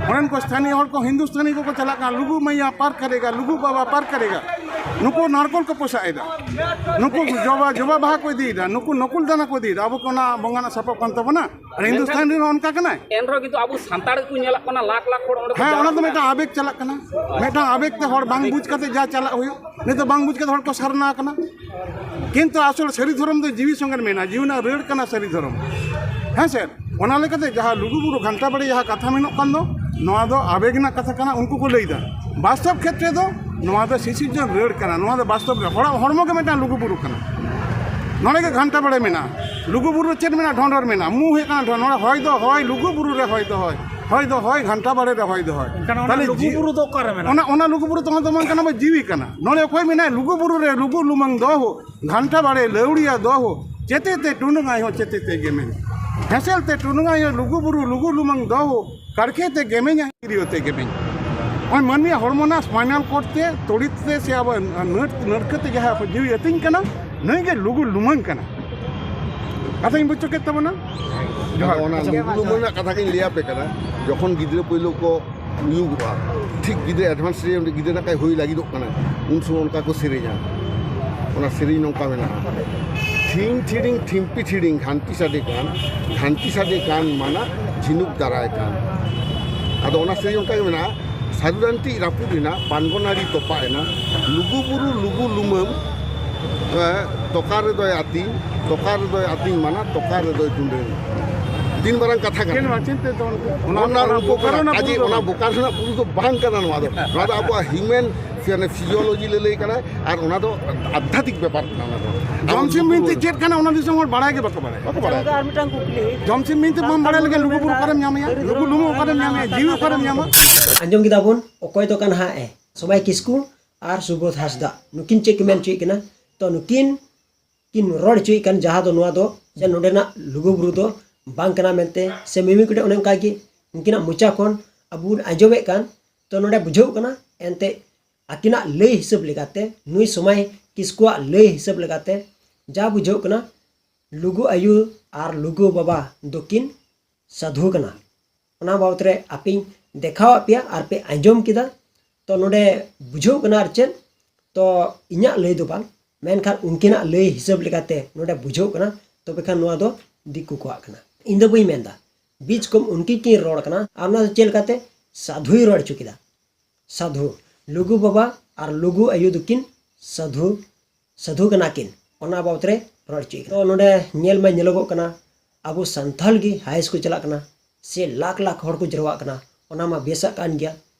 ᱚᱸᱰᱮᱱ ᱠᱚ ᱥᱛᱷᱟᱱᱤᱭᱚ ᱦᱚᱲ ᱠᱚ, ᱦᱤᱱᱫᱩᱥᱛᱟᱱᱤ ᱠᱚᱠᱚ ᱪᱟᱞᱟᱜ ᱠᱟᱱᱟ, "ᱞᱩᱜᱩ ᱢᱟᱭᱟ ᱯᱟᱨ ᱠᱟᱨᱮᱜᱟ, ᱞᱩᱜᱩ ᱵᱟᱵᱟ ᱯᱟᱨ ᱠᱟᱨᱮᱜᱟ", ᱱᱩᱠᱩ ᱱᱟᱲᱠᱳᱞ ᱠᱚ ᱯᱚᱥᱟᱜ ᱮᱫᱟ, ᱱᱩᱠᱩ ᱡᱚᱵᱟ, ᱡᱚᱵᱟ ᱵᱟᱦᱟ ᱠᱚ ᱤᱫᱤᱭᱮᱫᱟ, ᱱᱩᱠᱩ ᱱᱚᱠᱩᱞ ᱫᱟᱱᱟ ᱠᱚ ᱤᱫᱤᱭᱮᱫᱟ᱾ ᱟᱵᱚ ᱠᱚ ᱚᱱᱟ ᱵᱚᱸᱜᱟ ᱨᱮᱱᱟᱜ ᱥᱟᱯᱟᱵ ᱠᱟᱱ ᱛᱟᱵᱚᱱᱟ? ᱟᱨ ᱦᱤᱱᱫᱩᱥᱛᱟᱱ ᱨᱮᱱ ᱦᱚᱸ ᱚᱱᱠᱟ ᱠᱟᱱᱟᱭ᱾ ᱮᱱᱨᱮᱦᱚᱸ ᱠᱤᱱᱛᱩ ᱟᱵᱚ ᱥᱟᱱᱛᱟᱲ ᱜᱮᱠᱚ ᱧᱮᱞᱚᱜ ᱠᱟᱱᱟ, ᱞᱟᱠᱷ ᱞᱟᱠᱷ ᱦᱚᱲ ᱚᱸᱰᱮ ᱠᱚ ᱦᱮᱸ, ᱚᱱᱟ ᱫᱚ ᱡᱟᱣᱨᱟᱜ ᱢᱤᱫᱴᱟᱝ ᱟᱵᱮᱜᱽ ᱪᱟᱞᱟᱜ ᱠᱟᱱᱟ, ᱢᱤᱫᱴᱟᱝ ᱟᱵᱮᱜᱽ ᱛᱮ ᱦᱚᱲ ᱵᱟᱝ ᱵᱩᱡᱽ ᱠᱟᱛᱮ ᱡᱟ ᱪᱟᱞᱟᱜ ᱦᱩᱭᱩᱜ, ᱱᱤᱛᱚᱜ ᱵᱟᱝ ᱵᱩᱡᱽ ᱠᱟᱛᱮ ᱦᱚᱲ ᱠᱚ ᱥᱟᱨᱱᱟ ᱟᱠᱟᱱᱟ᱾ ᱠᱤᱱᱛᱩ ᱟᱥᱚᱞ ᱥᱟᱹᱨᱤ ᱫᱷᱚᱨᱚᱢ ᱫᱚ ᱡᱤᱣᱤ ᱥᱚᱸᱜᱮ ᱢᱮᱱᱟᱜᱼᱟ, ᱡᱤᱣᱤ ᱨᱮᱱᱟᱜ ᱨᱟᱹᱲ ᱠᱟᱱᱟ ᱥᱟᱹᱨᱤ ᱫᱷᱚᱨᱚᱢ᱾ ᱦᱮᱸ ᱥᱮ? ᱚᱱᱟ ᱞᱮᱠᱟᱛᱮ ᱡᱟᱦᱟᱸ ᱞᱩᱜᱩᱵᱩᱨᱩ ᱜᱷᱟᱱᱴᱟ ᱵᱟᱲᱮ ᱡᱟᱦᱟᱸ ᱠᱟᱛᱷᱟ ᱢᱮᱱᱚᱜ ᱠᱟᱱ ᱫᱚ, ᱱᱚᱣᱟ ᱫᱚ ᱟᱵᱮᱜᱽ ᱨᱮᱱᱟᱜ ᱠᱟᱛᱷᱟ ᱠᱟᱱᱟ, ᱩᱱᱠᱩ ᱠᱚ ᱞᱟᱹᱭᱫᱟ᱾ ᱵᱟᱥᱛᱚᱵ ᱠᱷᱮᱛᱨᱮ ᱫᱚ ᱱᱚᱣᱟ ᱫᱚ ᱥᱤᱥᱤᱨᱡᱚᱱ ᱨᱟᱹᱲ ᱠᱟᱱᱟ᱾ ᱱᱚᱣᱟ ᱫᱚ ᱵᱟᱥᱛᱚᱵ ᱨᱮ ᱦᱚᱲᱟᱜ ᱦᱚᱲᱢᱚ ᱜᱮ ᱢᱤᱫᱴᱟᱝ ᱞᱩᱜᱩᱵᱩᱨᱩ ᱠᱟᱱᱟ᱾ ᱱᱚᱰᱮ ᱜᱮ ᱜᱷᱟᱱᱴᱟ ᱵᱟᱲᱮ ᱢᱮᱱᱟᱜᱼᱟ᱾ ᱞᱩᱜᱩᱵᱩᱨᱩ ᱨᱮ ᱪᱮᱫ ᱢᱮᱱᱟᱜᱼᱟ? ᱰᱷᱚᱸᱰᱚᱨ ᱢᱮᱱᱟᱜᱼᱟ, ᱢᱩ ᱦᱩᱭᱩᱜ ᱠᱟᱱᱟ ᱰᱷᱚᱸᱰᱚᱨ᱾ ᱱᱚᱰᱮ ᱦᱚᱭ ᱫᱚ ᱦᱚᱭ, ᱞᱩᱜᱩᱵᱩᱨᱩ ᱨᱮ ᱦᱚᱭ ᱫᱚ ᱦᱚᱭ, ᱦᱚᱭ ᱫᱚ ᱦᱚᱭ, ᱜᱷᱟᱱᱴᱟ ᱵᱟᱲᱮ ᱨᱮ ᱦᱚᱭ ᱫᱚ ᱦᱚᱭ᱾ ᱮᱱᱠᱷᱟᱱ ᱚᱱᱟ ᱛᱟᱦᱞᱮ ᱞᱩᱜᱩ ᱡᱤ-, ᱵᱩᱨᱩ ᱫᱚ ᱚᱠᱟᱨᱮ ᱢᱮᱱᱟᱜᱼᱟ? ᱚᱱᱟ, ᱚᱱᱟ ᱞᱩᱜᱩᱵᱩᱨᱩ ᱫᱚ ᱚᱱᱟ ᱫᱚ ᱵᱟᱝ ᱠᱟᱱᱟ, ᱟᱵᱚ ᱡᱤᱣᱤ ᱠᱟᱱᱟ᱾ ᱱᱚᱰᱮ ᱚᱠᱚᱭ ᱢᱮᱱᱟᱭ? ᱞᱩᱜᱩᱵᱩᱨᱩ ᱨᱮ ᱞᱩᱜᱩ ᱞᱩᱢᱟᱹᱝ ᱫᱚᱦᱚ, ᱜᱷᱟᱱᱴᱟ ᱵᱟᱲᱮ ᱞᱟᱹᱣᱲᱤᱭᱟ ᱫᱚᱦᱚ, ᱪᱮᱛᱮ ᱛᱮ ᱴᱩᱰᱩᱝ ᱟᱭ ᱦᱚᱸ ᱪᱮᱛᱮ ᱛᱮ ᱜᱮ ᱢᱮᱱ᱾ ᱦᱮᱸᱥᱮᱞ ᱛᱮ ᱴᱩᱰᱩᱝ ᱟᱭ ᱦᱚᱸ ᱞᱩᱜᱩᱵᱩᱨᱩ ᱞᱩᱜᱩ ᱞᱩᱢᱟᱹᱝ ᱫᱚᱦᱚ, ᱠᱟᱲᱠᱮ ᱛᱮ ᱜᱮᱢᱮᱧᱟ, ᱛᱤᱨᱭᱳ ᱛᱮ ᱜᱮᱢᱮᱧ᱾ ᱱᱚᱜᱼᱚᱭ ᱢᱟᱹᱱᱢᱤᱭᱟᱜ ᱦᱚᱲᱢᱚ ᱨᱮᱱᱟᱜ ᱥᱯᱟᱭᱱᱟᱞ ᱠᱚᱨᱰ ᱛᱮ, ᱛᱚᱲᱤᱛ ᱛᱮ, ᱥᱮ ᱟᱵᱚ ᱱᱟᱹᱲ-, ᱱᱟᱹᱲᱠᱟᱹ ᱛᱮ ᱡᱟᱦᱟᱸ ᱡᱤᱣᱤ ᱟᱹᱛᱤᱧ ᱠᱟᱱᱟ, ᱱᱩᱭ ᱜᱮ ᱞᱩᱜᱩ ᱞᱩᱢᱟᱹᱝ ᱠᱟᱱᱟ᱾ ᱠᱟᱛᱷᱟᱧ ᱵᱩᱡᱽ ᱦᱚᱪᱚ ᱠᱮᱫ ᱛᱟᱵᱚᱱᱟ᱾ ᱡᱚᱦᱟᱨ᱾ ᱟᱫᱚ ᱚᱱᱟ ᱞᱩᱜᱩ ᱞᱩᱢᱟᱹᱝ ᱨᱮᱱᱟᱜ ᱠᱟᱛᱷᱟ ᱜᱤᱧ ᱞᱟᱹᱭ ᱟᱯᱮ ᱠᱟᱱᱟ᱾ ᱡᱚᱠᱷᱚᱱ ᱜᱤᱫᱽᱨᱟᱹ ᱯᱳᱭᱞᱳ ᱠᱚ ᱦᱩᱭᱩᱜᱚᱜᱼᱟ, ᱴᱷᱤᱠ ᱜᱤᱫᱽᱨᱟᱹ ᱮᱰᱵᱷᱟᱱᱥ ᱨᱮ ᱜᱤᱫᱽᱨᱟᱹ ᱱᱟᱠᱟᱭ ᱦᱩᱭ ᱞᱟᱹᱜᱤᱫᱚᱜ ᱠᱟᱱᱟ, ᱩᱱ ᱥᱚᱢᱚᱭ ᱚᱱᱠᱟ ᱠᱚ ᱥᱮᱨᱮᱧᱟ᱾ ᱚᱱᱟ ᱥᱮᱨᱮᱧ ᱱᱚᱝᱠᱟ ᱢᱮᱱᱟᱜᱼᱟ᱾ ᱴᱷᱤᱝ ᱴᱷᱤᱲᱤᱝ ᱴᱷᱤᱢᱯᱤ ᱴᱷᱤᱲᱤᱝ ᱜᱷᱟᱱᱴᱤ ᱥᱟᱰᱮ ᱠᱟᱱ, ᱜᱷᱟᱱᱴᱤ ᱥᱟᱰᱮ ᱠᱟᱱ ᱢᱟᱱᱟ ᱡᱷᱤᱱᱩᱠ ᱫᱟᱨᱟᱭ ᱠᱟᱱ᱾ ᱟᱫᱚ ᱚᱱᱟ ᱥᱮᱨᱮᱧ ᱚᱱᱠᱟ ᱜᱮ ᱢᱮᱱᱟᱜᱼᱟ, ᱥᱟᱹᱨᱩ ᱰᱟᱱᱴᱤᱡ ᱨᱟᱹᱯᱩᱫ ᱮᱱᱟ, ᱯᱟᱱᱜᱚ ᱱᱟᱹᱲᱤ ᱛᱚᱯᱟᱜ ᱮᱱᱟ, ᱞᱩᱜᱩ ᱵᱩᱨᱩ ᱞᱩᱜᱩ ᱞᱩᱢᱟᱹᱢ, ᱮ, ᱛᱚᱠᱟ ᱨᱮᱫᱚᱭ ᱟᱹᱛᱤᱧ, ᱛᱚᱠᱟ ᱨᱮᱫᱚᱭ ᱟᱹᱛᱤᱧ ᱢᱟᱱᱟ, ᱛᱚᱠᱟ ᱨᱮᱫᱚᱭ ᱫᱩᱸᱰᱟᱹᱝ᱾ ᱛᱤᱱ ᱢᱟᱨᱟᱝ ᱠᱟᱛᱷᱟ ᱠᱟᱱᱟ᱾ ᱪᱮᱫ ᱢᱟ ᱪᱤᱱᱛᱟᱹ ᱛᱟᱵᱚᱱ ᱯᱮ᱾ ᱚᱱᱟ, ᱚᱱᱟ ᱚᱱᱟ ᱩᱯᱚᱠᱟᱨ ᱵᱳᱠᱟᱨ ᱨᱮᱱᱟᱜ ᱟᱡᱮ ᱵᱩᱨᱩ ᱫᱚ ᱚᱱᱟ ᱵᱟᱝ᱾ ᱵᱳᱠᱟᱨ ᱨᱮᱱᱟᱜ ᱵᱩᱨᱩ ᱫᱚ ᱵᱟᱝ ᱠᱟᱱᱟ ᱱᱚᱣᱟ ᱫᱚ᱾ ᱱᱚᱣᱟ ᱫᱚ ᱟᱵᱚᱣᱟᱜ ᱦᱤᱭᱩᱢᱮᱱ ᱥᱮ ᱚᱱᱮ ᱯᱷᱤᱡᱤᱭᱳᱞᱚᱡᱤ ᱞᱟᱹᱞᱟᱹᱭ ᱠᱟᱱᱟᱭ, ᱟᱨ ᱚᱱᱟ ᱫᱚ ᱟᱫᱷᱟᱛᱢᱤᱠ ᱵᱮᱯᱟᱨ ᱠᱟᱱᱟ᱾ ᱚᱱᱟ ᱫᱚ ᱟᱵᱚ ᱡᱚᱢᱥᱤᱢ ᱵᱤᱱᱛᱤ ᱪᱮᱫ ᱠᱟᱱᱟ, ᱚᱱᱟ ᱫᱤᱥᱚᱢ ᱦᱚᱲ ᱵᱟᱲᱟᱭ ᱜᱮ ᱵᱟᱠᱚ ᱵᱟᱲᱟᱭᱟ᱾ ᱵᱟᱠᱚ ᱵᱟᱲᱟᱭᱟ᱾ ᱟᱪᱪᱷᱟ, ᱜᱚᱝᱠᱮ, ᱟᱨ ᱢᱤᱫᱴᱟᱝ ᱠᱩᱠᱞᱤ᱾ ᱡᱚᱢᱥᱤᱢ ᱵᱤᱱᱛᱤ ᱵᱟᱢ ᱵᱟᱲᱟᱭ ᱞᱮᱠᱷᱟᱱ ᱞᱩᱜᱩ ᱵᱩᱨᱩ ᱚᱠᱟᱨᱮᱢ ᱧᱟᱢᱮᱭᱟ? ᱞᱩᱜᱩ ᱞᱩᱢᱟᱹ ᱚᱠᱟᱨᱮᱢ ᱧᱟᱢᱮᱭᱟ? ᱡᱤᱣᱤ ᱚᱠᱟᱨᱮᱢ ᱧᱟᱢᱟ? ᱟᱸᱡᱚᱢ ᱠᱮᱫᱟ ᱵᱚᱱ, ᱚᱠᱚᱭ ᱫᱚ ᱠᱟᱱᱟ ᱦᱟᱸᱜ ᱮ? ᱥᱚᱵᱟᱭ ᱠᱤᱥᱠᱩ ᱟᱨ ᱥᱩᱵᱳᱫᱷ ᱦᱟᱸᱥᱫᱟ, ᱱᱩᱠᱤᱱ ᱪᱮᱫ ᱠᱤᱱ ᱢᱮᱱ ᱦᱚᱪᱚᱭᱮᱫ ᱠᱟᱱᱟ? ᱛᱚ, ᱱᱩᱠᱤᱱ ᱠᱤᱱ ᱨᱚᱲ ᱦᱚᱪᱚᱭᱮᱫ ᱠᱟᱱ, ᱡᱟᱦᱟᱸ ᱫᱚ ᱱᱚᱣᱟ ᱫᱚ ᱥᱮ ᱱᱚᱰᱮᱱᱟᱜ ᱞᱩᱜᱩ ᱵᱩᱨᱩ ᱫᱚ ᱵᱟᱝ ᱠᱟᱱᱟ ᱢᱮᱱᱛᱮ, ᱥᱮ ᱢᱤᱢᱤᱫ ᱜᱚᱴᱮᱡ ᱚᱱᱮ ᱚᱱᱠᱟ ᱜᱮ ᱩᱱᱠᱤᱱᱟᱜ ᱢᱚᱪᱟ ᱠᱷᱚᱱ ᱟᱵᱚ ᱵᱚᱱ ᱟᱸᱡᱚᱢᱮᱫ ᱠᱟᱱ᱾ ᱛᱚ, ᱱᱚᱰᱮ ᱵᱩᱡᱷᱟᱹᱜ ᱠᱟᱱᱟ, ᱮᱱᱛᱮ ᱟᱹᱠᱤᱱᱟᱜ ᱞᱟᱹᱭ ᱦᱤᱥᱟᱹᱵ ᱞᱮᱠᱟᱛᱮ, ᱱᱩᱭ ᱥᱚᱢᱟᱭ ᱠᱤᱥᱠᱩᱣᱟᱜ ᱞᱟᱹᱭ ᱦᱤᱥᱟᱹᱵ ᱞᱮᱠᱟᱛᱮ ᱡᱟ ᱵᱩᱡᱷᱟᱹᱜ ᱠᱟᱱᱟ, ᱞᱩᱜᱩ ᱟᱭᱳ ᱟᱨ ᱞᱩᱜᱩ ᱵᱟᱵᱟ ᱫᱚᱠᱤᱱ ᱥᱟᱹᱫᱷᱩ ᱠᱟᱱᱟ᱾ ᱚᱱᱟ ᱵᱟᱵᱚᱛ ᱨᱮ ᱟᱯᱮᱧ ᱫᱮᱠᱷᱟᱣᱟᱫ ᱯᱮᱭᱟ ᱟᱨ ᱯᱮ ᱟᱸᱡᱚᱢ ᱠᱮᱫᱟ᱾ ᱛᱚ, ᱱᱚᱰᱮ ᱵᱩᱡᱷᱟᱹᱜ ᱠᱟᱱᱟ ᱟᱨ ᱪᱮᱫ, ᱛᱚ, ᱤᱧᱟᱹᱜ ᱞᱟᱹᱭ ᱫᱚ ᱵᱟᱝ, ᱢᱮᱱᱠᱷᱟᱱ ᱩᱱᱠᱤᱱᱟᱜ ᱞᱟᱹᱭ ᱦᱤᱥᱟᱹᱵ ᱞᱮᱠᱟᱛᱮ ᱱᱚᱰᱮ ᱵᱩᱡᱷᱟᱹᱜ ᱠᱟᱱᱟ, ᱛᱚᱵᱮ ᱠᱷᱟᱱ ᱱᱚᱣᱟ ᱫᱚ ᱫᱤᱠᱩ ᱠᱚᱣᱟᱜ ᱠᱟᱱᱟ᱾ ᱤᱧ ᱫᱚ ᱵᱟᱹᱧ ᱢᱮᱱᱫᱟ, ᱵᱤᱪ ᱠᱚᱢ ᱩᱱᱠᱤᱱ ᱠᱤᱱ ᱨᱚᱲ ᱠᱟᱱᱟ᱾ ᱟᱨ ᱚᱱᱟ ᱫᱚ ᱪᱮᱫ ᱞᱮᱠᱟᱛᱮ? ᱥᱟᱹᱫᱷᱩᱭ ᱨᱚᱲ ᱦᱚᱪᱚ ᱠᱮᱫᱟ᱾ ᱥᱟᱹᱫᱷᱩ, ᱞᱩᱜᱩ ᱵᱟᱵᱟ ᱟᱨ ᱞᱩᱜᱩ ᱟᱭᱳ ᱫᱚᱠᱤᱱ ᱥᱟᱹᱫᱷᱩ, ᱥᱟᱹᱫᱷᱩ ᱠᱟᱱᱟ ᱠᱤᱱ, ᱚᱱᱟ ᱵᱟᱵᱚᱛ ᱨᱮ ᱨᱚᱲ ᱦᱚᱪᱚᱭ ᱠᱟᱱᱟ᱾ ᱛᱚ, ᱱᱚᱰᱮ ᱧᱮᱞ ᱢᱟ ᱧᱮᱞᱚᱜᱚᱜ ᱠᱟᱱᱟ, ᱟᱵᱚ ᱥᱟᱱᱛᱟᱞ ᱜᱮ ᱦᱟᱭ ᱥᱠᱩᱞ ᱪᱟᱞᱟᱜ ᱠᱟᱱᱟ, ᱥᱮ ᱞᱟᱠᱷ ᱞᱟᱠᱷ ᱦᱚᱲ ᱠᱚ ᱡᱟᱨᱣᱟᱜ ᱠᱟᱱᱟ, ᱚᱱᱟ ᱢᱟ ᱵᱮᱥᱟᱜ ᱠᱟᱱ ᱜᱮᱭᱟ,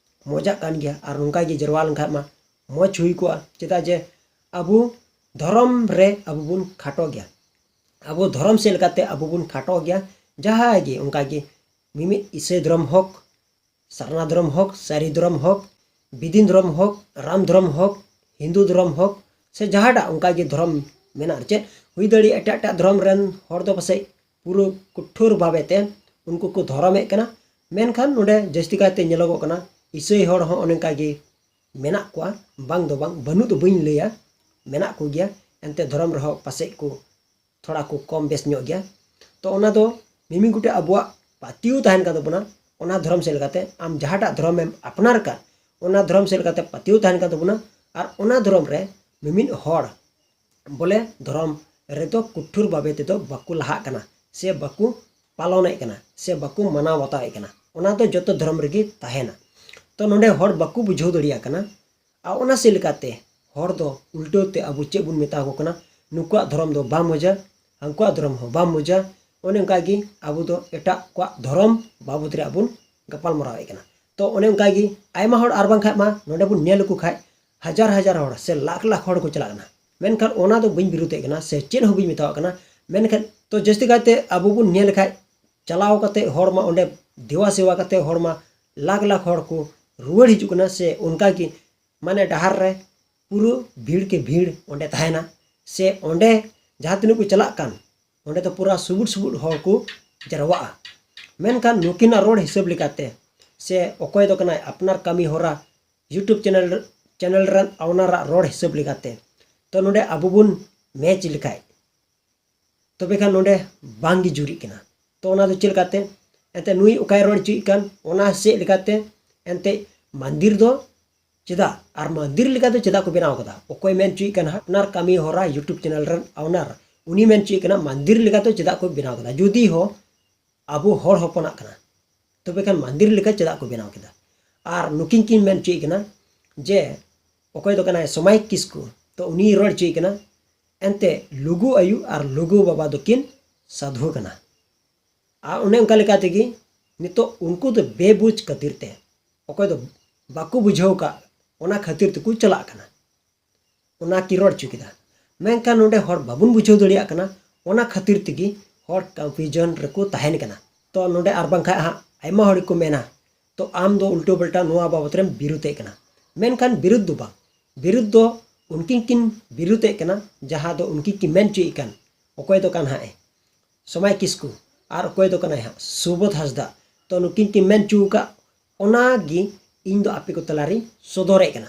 ᱢᱚᱡᱟᱜ ᱠᱟᱱ ᱜᱮᱭᱟ, ᱟᱨ ᱱᱚᱝᱠᱟ ᱜᱮ ᱡᱟᱨᱣᱟ ᱞᱮᱱᱠᱷᱟᱱ ᱢᱟ ᱢᱚᱡᱽ ᱦᱩᱭ ᱠᱚᱜᱼᱟ᱾ ᱪᱮᱫᱟᱜ ᱡᱮ ᱟᱵᱚ ᱫᱷᱚᱨᱚᱢ ᱨᱮ ᱟᱵᱚ ᱵᱚᱱ ᱠᱷᱟᱴᱚ ᱜᱮᱭᱟ, ᱟᱵᱚ ᱫᱷᱚᱨᱚᱢ ᱥᱮᱫ ᱞᱮᱠᱟᱛᱮ ᱟᱵᱚ ᱵᱚᱱ ᱠᱷᱟᱴᱚ ᱜᱮᱭᱟ᱾ ᱡᱟᱦᱟᱸᱭ ᱜᱮ ᱚᱱᱠᱟ ᱜᱮ ᱢᱤᱢᱤᱫ ᱤᱥᱟᱹᱭ ᱫᱷᱚᱨᱚᱢ ᱦᱳᱠ, ᱥᱟᱨᱱᱟ ᱫᱷᱚᱨᱚᱢ ᱦᱳᱠ, ᱥᱟᱹᱨᱤ ᱫᱷᱚᱨᱚᱢ ᱦᱳᱠ, ᱵᱤᱫᱤᱱ ᱫᱷᱚᱨᱚᱢ ᱦᱳᱠ, ᱨᱟᱢ ᱫᱷᱚᱨᱚᱢ ᱦᱳᱠ, ᱦᱤᱱᱫᱩ ᱫᱷᱚᱨᱚᱢ ᱦᱳᱠ, ᱥᱮ ᱡᱟᱦᱟᱸᱴᱟᱜ ᱚᱱᱠᱟ ᱜᱮ ᱫᱷᱚᱨᱚᱢ ᱢᱮᱱᱟᱜ, ᱟᱨ ᱪᱮᱫ ᱦᱩᱭ ᱫᱟᱲᱮᱭᱟᱜᱼᱟ, ᱮᱴᱟᱜ ᱮᱴᱟᱜ ᱫᱷᱚᱨᱚᱢ ᱨᱮᱱ ᱦᱚᱲ ᱫᱚ ᱯᱟᱥᱮᱡ ᱯᱩᱨᱟᱹ ᱠᱚᱴᱷᱳᱨ ᱵᱷᱟᱵᱮ ᱛᱮ ᱩᱱᱠᱩ ᱠᱚ ᱫᱷᱚᱨᱚᱢᱮᱫ ᱠᱟᱱᱟ, ᱢᱮᱱᱠᱷᱟᱱ ᱱᱚᱰᱮ ᱡᱟᱹᱥᱛᱤ ᱠᱟᱭᱛᱮ ᱧᱮᱞᱚᱜᱚᱜ ᱠᱟᱱᱟ, ᱤᱥᱟᱹᱭ ᱦᱚᱲ ᱦᱚᱸ ᱚᱱᱮ ᱚᱱᱠᱟ ᱜᱮ ᱢᱮᱱᱟᱜ ᱠᱚᱣᱟ, ᱵᱟᱝ ᱫᱚ ᱵᱟᱝ, ᱵᱟᱹᱱᱩᱜ ᱫᱚ ᱵᱟᱹᱧ ᱞᱟᱹᱭᱟ, ᱢᱮᱱᱟᱜ ᱠᱚᱜᱮᱭᱟ, ᱮᱱᱛᱮ ᱫᱷᱚᱨᱚᱢ ᱨᱮᱦᱚᱸ ᱯᱟᱥᱮᱡ ᱠᱚ ᱛᱷᱚᱲᱟ ᱠᱚ ᱠᱚᱢ ᱵᱮᱥ ᱧᱚᱜ ᱜᱮᱭᱟ᱾ ᱛᱚ, ᱚᱱᱟ ᱫᱚ ᱢᱤᱢᱤᱫ ᱜᱚᱴᱮᱡ ᱟᱵᱚᱣᱟᱜ ᱯᱟᱹᱛᱭᱟᱹᱣ ᱛᱟᱦᱮᱱ ᱠᱟᱱ ᱛᱟᱵᱚᱱᱟ, ᱚᱱᱟ ᱫᱷᱚᱨᱚᱢ ᱥᱮᱫ ᱞᱮᱠᱟᱛᱮ ᱟᱢ ᱡᱟᱦᱟᱸᱴᱟᱜ ᱫᱷᱚᱨᱚᱢᱮᱢ ᱟᱯᱱᱟᱨ ᱠᱟᱫ, ᱚᱱᱟ ᱫᱷᱚᱨᱚᱢ ᱥᱮᱫ ᱞᱮᱠᱟᱛᱮ ᱯᱟᱹᱛᱭᱟᱹᱣ ᱛᱟᱦᱮᱱ ᱠᱟᱱ ᱛᱟᱵᱚᱱᱟ, ᱟᱨ ᱚᱱᱟ ᱫᱷᱚᱨᱚᱢ ᱨᱮ ᱢᱤᱢᱤᱫ ᱦᱚᱲ ᱵᱚᱞᱮ ᱫᱷᱚᱨᱚᱢ ᱨᱮᱫᱚ ᱠᱩᱴᱷᱩᱨ ᱵᱷᱟᱵᱮ ᱛᱮᱫᱚ ᱵᱟᱠᱚ ᱞᱟᱦᱟᱜ ᱠᱟᱱᱟ, ᱥᱮ ᱵᱟᱠᱚ ᱯᱟᱞᱚᱱᱮᱫ ᱠᱟᱱᱟ, ᱥᱮ ᱵᱟᱠᱚ ᱢᱟᱱᱟᱣ ᱵᱟᱛᱟᱣᱮᱫ ᱠᱟᱱᱟ᱾ ᱚᱱᱟ ᱫᱚ ᱡᱚᱛᱚ ᱫᱷᱚᱨᱚᱢ ᱨᱮᱜᱮ ᱛᱟᱦᱮᱱᱟ᱾ ᱛᱚ ᱱᱚᱰᱮ ᱦᱚᱲ ᱵᱟᱠᱚ ᱵᱩᱡᱷᱟᱹᱣ ᱫᱟᱲᱮᱭᱟᱜ ᱠᱟᱱᱟ᱾ ᱟᱨ ᱚᱱᱟ ᱥᱮᱫ ᱞᱮᱠᱟᱛᱮ ᱦᱚᱲ ᱫᱚ ᱩᱞᱴᱟᱹᱣ ᱛᱮ ᱟᱵᱚ ᱪᱮᱫ ᱵᱚᱱ ᱢᱮᱛᱟ ᱠᱚ ᱠᱟᱱᱟ, ᱱᱩᱠᱩᱣᱟᱜ ᱫᱷᱚᱨᱚᱢ ᱫᱚ ᱵᱟᱝ ᱢᱚᱡᱟ, ᱦᱟᱱᱠᱩᱣᱟᱜ ᱫᱷᱚᱨᱚᱢ ᱦᱚᱸ ᱵᱟᱝ ᱢᱚᱡᱟ᱾ ᱚᱱᱮ ᱚᱱᱠᱟ ᱜᱮ ᱟᱵᱚ ᱫᱚ ᱮᱴᱟᱜ ᱠᱚᱣᱟᱜ ᱫᱷᱚᱨᱚᱢ ᱵᱟᱵᱚᱫ ᱨᱮ ᱟᱵᱚ ᱵᱚᱱ ᱜᱟᱯᱟᱞ ᱢᱟᱨᱟᱣᱮᱫ ᱠᱟᱱᱟ᱾ ᱛᱚ ᱚᱱᱮ ᱚᱱᱠᱟ ᱜᱮ ᱟᱭᱢᱟ ᱦᱚᱲ, ᱟᱨ ᱵᱟᱝᱠᱷᱟᱡ ᱢᱟ ᱱᱚᱰᱮ ᱵᱚᱱ ᱧᱮᱞ ᱞᱮᱠᱚ ᱠᱷᱟᱡ ᱦᱟᱡᱟᱨ ᱦᱟᱡᱟᱨ ᱦᱚᱲ ᱥᱮ ᱞᱟᱠᱷ ᱞᱟᱠᱷ ᱦᱚᱲ ᱠᱚ ᱪᱟᱞᱟᱜ ᱠᱟᱱᱟ᱾ ᱢᱮᱱᱠᱷᱟᱱ ᱚᱱᱟ ᱫᱚ ᱵᱟᱹᱧ ᱵᱤᱨᱩᱫᱷᱮᱫ ᱠᱟᱱᱟ ᱥᱮ ᱪᱮᱫ ᱦᱚᱸ ᱵᱟᱹᱧ ᱢᱮᱛᱟᱣᱟᱜ ᱠᱟᱱᱟ᱾ ᱢᱮᱱᱠᱷᱟᱱ ᱛᱚ ᱡᱟᱹᱥᱛᱤ ᱠᱟᱭᱛᱮ ᱟᱵᱚ ᱵᱚᱱ ᱧᱮᱞ ᱞᱮᱠᱷᱟᱡ ᱪᱟᱞᱟᱣ ᱠᱟᱛᱮ ᱦᱚᱲ ᱢᱟ ᱚᱸᱰᱮ ᱫᱮᱣᱟ ᱥᱮᱣᱟ ᱠᱟᱛᱮ ᱦᱚᱲ ᱢᱟ ᱞᱟᱠᱷ ᱞᱟᱠᱷ ᱦᱚᱲ ᱠᱚ ᱨᱩᱣᱟᱹᱲ ᱦᱤᱡᱩᱜ ᱠᱟᱱᱟ, ᱥᱮ ᱚᱱᱠᱟ ᱜᱮ ᱢᱟᱱᱮ ᱰᱟᱦᱟᱨ ᱨᱮ ᱯᱩᱨᱟᱹ ᱵᱷᱤᱲ ᱠᱮ ᱵᱷᱤᱲ ᱚᱸᱰᱮ ᱛᱟᱦᱮᱱᱟ, ᱥᱮ ᱚᱸᱰᱮ ᱡᱟᱦᱟᱸ ᱛᱤᱱᱟᱹᱜ ᱠᱚ ᱪᱟᱞᱟᱜ ᱠᱟᱱ ᱚᱸᱰᱮ ᱫᱚ ᱯᱩᱨᱟᱹ ᱥᱩᱵᱩᱰ ᱥᱩᱵᱩᱰ ᱦᱚᱲ ᱠᱚ ᱡᱟᱨᱣᱟᱜᱼᱟ᱾ ᱢᱮᱱᱠᱷᱟᱱ ᱱᱩᱠᱤᱱᱟᱜ ᱨᱚᱲ ᱦᱤᱥᱟᱹᱵ ᱞᱮᱠᱟᱛᱮ, ᱥᱮ ᱚᱠᱚᱭ ᱫᱚ ᱠᱟᱱᱟᱭ ᱟᱯᱱᱟᱨ ᱠᱟᱹᱢᱤ ᱦᱚᱨᱟ YouTube ᱪᱮᱱᱮᱞ, ᱪᱮᱱᱮᱞ ᱨᱮᱱ ᱚᱣᱱᱟᱨᱟᱜ ᱨᱚᱲ ᱦᱤᱥᱟᱹᱵ ᱞᱮᱠᱟᱛᱮ, ᱛᱚ ᱱᱚᱰᱮ ᱟᱵᱚ ᱵᱚᱱ ᱢᱮᱪ ᱞᱮᱠᱷᱟᱡ, ᱛᱚᱵᱮ ᱠᱷᱟᱱ ᱱᱚᱰᱮ ᱵᱟᱝ ᱜᱮ ᱡᱩᱨᱤᱜ ᱠᱟᱱᱟ᱾ ᱛᱚ ᱚᱱᱟ ᱫᱚ ᱪᱮᱫ ᱞᱮᱠᱟᱛᱮ? ᱮᱱᱛᱮ ᱱᱩᱭ ᱚᱠᱟᱭ ᱨᱚᱲ ᱦᱚᱪᱚᱭᱮᱫ ᱠᱟᱱ, ᱚᱱᱟ ᱥᱮᱫ ᱞᱮᱠᱟᱛᱮ ᱮᱱᱛᱮ ᱢᱟᱱᱫᱤᱨ ᱫᱚ ᱪᱮᱫᱟᱜ, ᱟᱨ ᱢᱟᱱᱫᱤᱨ ᱞᱮᱠᱟ ᱫᱚ ᱪᱮᱫᱟᱜ ᱠᱚ ᱵᱮᱱᱟᱣ ᱠᱟᱫᱟ? ᱚᱠᱚᱭ ᱢᱮᱱ ᱦᱚᱪᱚᱭᱮᱫ ᱠᱟᱱᱟ ᱦᱟᱸᱜ, ᱟᱯᱱᱟᱨ ᱠᱟᱹᱢᱤ ᱦᱚᱨᱟ YouTube ᱪᱮᱱᱮᱞ ᱨᱮᱱ ᱚᱣᱱᱟᱨ, ᱩᱱᱤ ᱢᱮᱱ ᱦᱚᱪᱚᱭᱮᱫ ᱠᱟᱱᱟ ᱢᱟᱱᱫᱤᱨ ᱞᱮᱠᱟ ᱫᱚ ᱪᱮᱫᱟᱜ ᱠᱚ ᱵᱮᱱᱟᱣ ᱠᱟᱫᱟ? ᱡᱩᱫᱤ ᱦᱚᱸ ᱟᱵᱚ ᱦᱚᱲ ᱦᱚᱯᱚᱱᱟᱜ ᱠᱟᱱᱟ, ᱛᱚᱵᱮ ᱠᱷᱟᱱ ᱢᱟᱱᱫᱤᱨ ᱞᱮᱠᱟ ᱪᱮᱫᱟᱜ ᱠᱚ ᱵᱮᱱᱟᱣ ᱠᱮᱫᱟ? ᱟᱨ ᱱᱩᱠᱤᱱ ᱠᱤᱱ ᱢᱮᱱ ᱦᱚᱪᱚᱭᱮᱫ ᱠᱟᱱᱟ ᱡᱮ ᱚᱠᱚᱭ ᱫᱚ ᱠᱟᱱᱟᱭ ᱥᱚᱢᱟᱭ ᱠᱤᱥᱠᱩ, ᱛᱚ ᱩᱱᱤᱭ ᱨᱚᱲ ᱦᱚᱪᱚᱭᱮᱫ ᱠᱟᱱᱟ ᱮᱱᱛᱮ ᱞᱩᱜᱩ ᱟᱭᱳ ᱟᱨ ᱞᱩᱜᱩ ᱵᱟᱵᱟ ᱫᱚᱠᱤᱱ ᱥᱟᱫᱷᱩ ᱠᱟᱱᱟ᱾ ᱟᱨ ᱚᱱᱮ ᱚᱱᱠᱟ ᱞᱮᱠᱟ ᱛᱮᱜᱮ ᱱᱤᱛᱚᱜ ᱩᱱᱠᱩ ᱫᱚ ᱵᱮᱵᱩᱡᱽ ᱠᱷᱟᱹᱛᱤᱨ ᱛᱮ, ᱚᱠᱚᱭ ᱫᱚ ᱵᱟᱠᱚ ᱵᱩᱡᱷᱟᱹᱣ ᱠᱟᱜ, ᱚᱱᱟ ᱠᱷᱟᱹᱛᱤᱨ ᱛᱮᱠᱚ ᱪᱟᱞᱟᱜ ᱠᱟᱱᱟ᱾ ᱚᱱᱟ ᱠᱤᱱ ᱨᱚᱲ ᱦᱚᱪᱚ ᱠᱮᱫᱟ᱾ ᱢᱮᱱᱠᱷᱟᱱ ᱱᱚᱰᱮ ᱦᱚᱲ ᱵᱟᱵᱚᱱ ᱵᱩᱡᱷᱟᱹᱣ ᱫᱟᱲᱮᱭᱟᱜ ᱠᱟᱱᱟ, ᱚᱱᱟ ᱠᱷᱟᱹᱛᱤᱨ ᱛᱮᱜᱮ ᱦᱚᱲ confusion ᱨᱮᱠᱚ ᱛᱟᱦᱮᱱ ᱠᱟᱱᱟ᱾ ᱛᱚ ᱱᱚᱰᱮ ᱟᱨ ᱵᱟᱝᱠᱷᱟᱡ ᱦᱟᱸᱜ ᱟᱭᱢᱟ ᱦᱚᱲ ᱜᱮᱠᱚ ᱢᱮᱱᱟ, ᱛᱚ ᱟᱢ ᱫᱚ ᱩᱞᱴᱟᱹ ᱯᱟᱞᱴᱟ ᱱᱚᱣᱟ ᱵᱟᱵᱚᱛ ᱨᱮᱢ ᱵᱤᱨᱩᱫᱷᱮᱫ ᱠᱟᱱᱟ᱾ ᱢᱮᱱᱠᱷᱟᱱ ᱵᱤᱨᱩᱫᱷ ᱫᱚ ᱵᱟᱝ, ᱵᱤᱨᱩᱫᱷ ᱫᱚ ᱩᱱᱠᱤᱱ ᱠᱤᱱ ᱵᱤᱨᱩᱫᱷᱮᱫ ᱠᱟᱱᱟ, ᱡᱟᱦᱟᱸ ᱫᱚ ᱩᱱᱠᱤᱱ ᱠᱤᱱ ᱢᱮᱱ ᱦᱚᱪᱚᱭᱮᱫ ᱠᱟᱱ, ᱚᱠᱚᱭ ᱫᱚ ᱠᱟᱱ ᱦᱟᱸᱜ ᱮ ᱥᱚᱢᱟᱭ ᱠᱤᱥᱠᱩ ᱟᱨ ᱚᱠᱚᱭ ᱫᱚ ᱠᱟᱱᱟᱭ ᱦᱟᱸᱜ ᱥᱩᱵᱳᱫᱷ ᱦᱟᱸᱥᱫᱟ᱾ ᱛᱚ ᱱᱩᱠᱤᱱ ᱠᱤᱱ ᱢᱮᱱ ᱦᱚᱪᱚ ᱟᱠᱟᱫ, ᱚᱱᱟ ᱜᱮ ᱤᱧ ᱫᱚ ᱟᱯᱮ ᱠᱚ ᱛᱟᱞᱟᱨᱤᱧ ᱥᱚᱫᱚᱨᱮᱫ ᱠᱟᱱᱟ᱾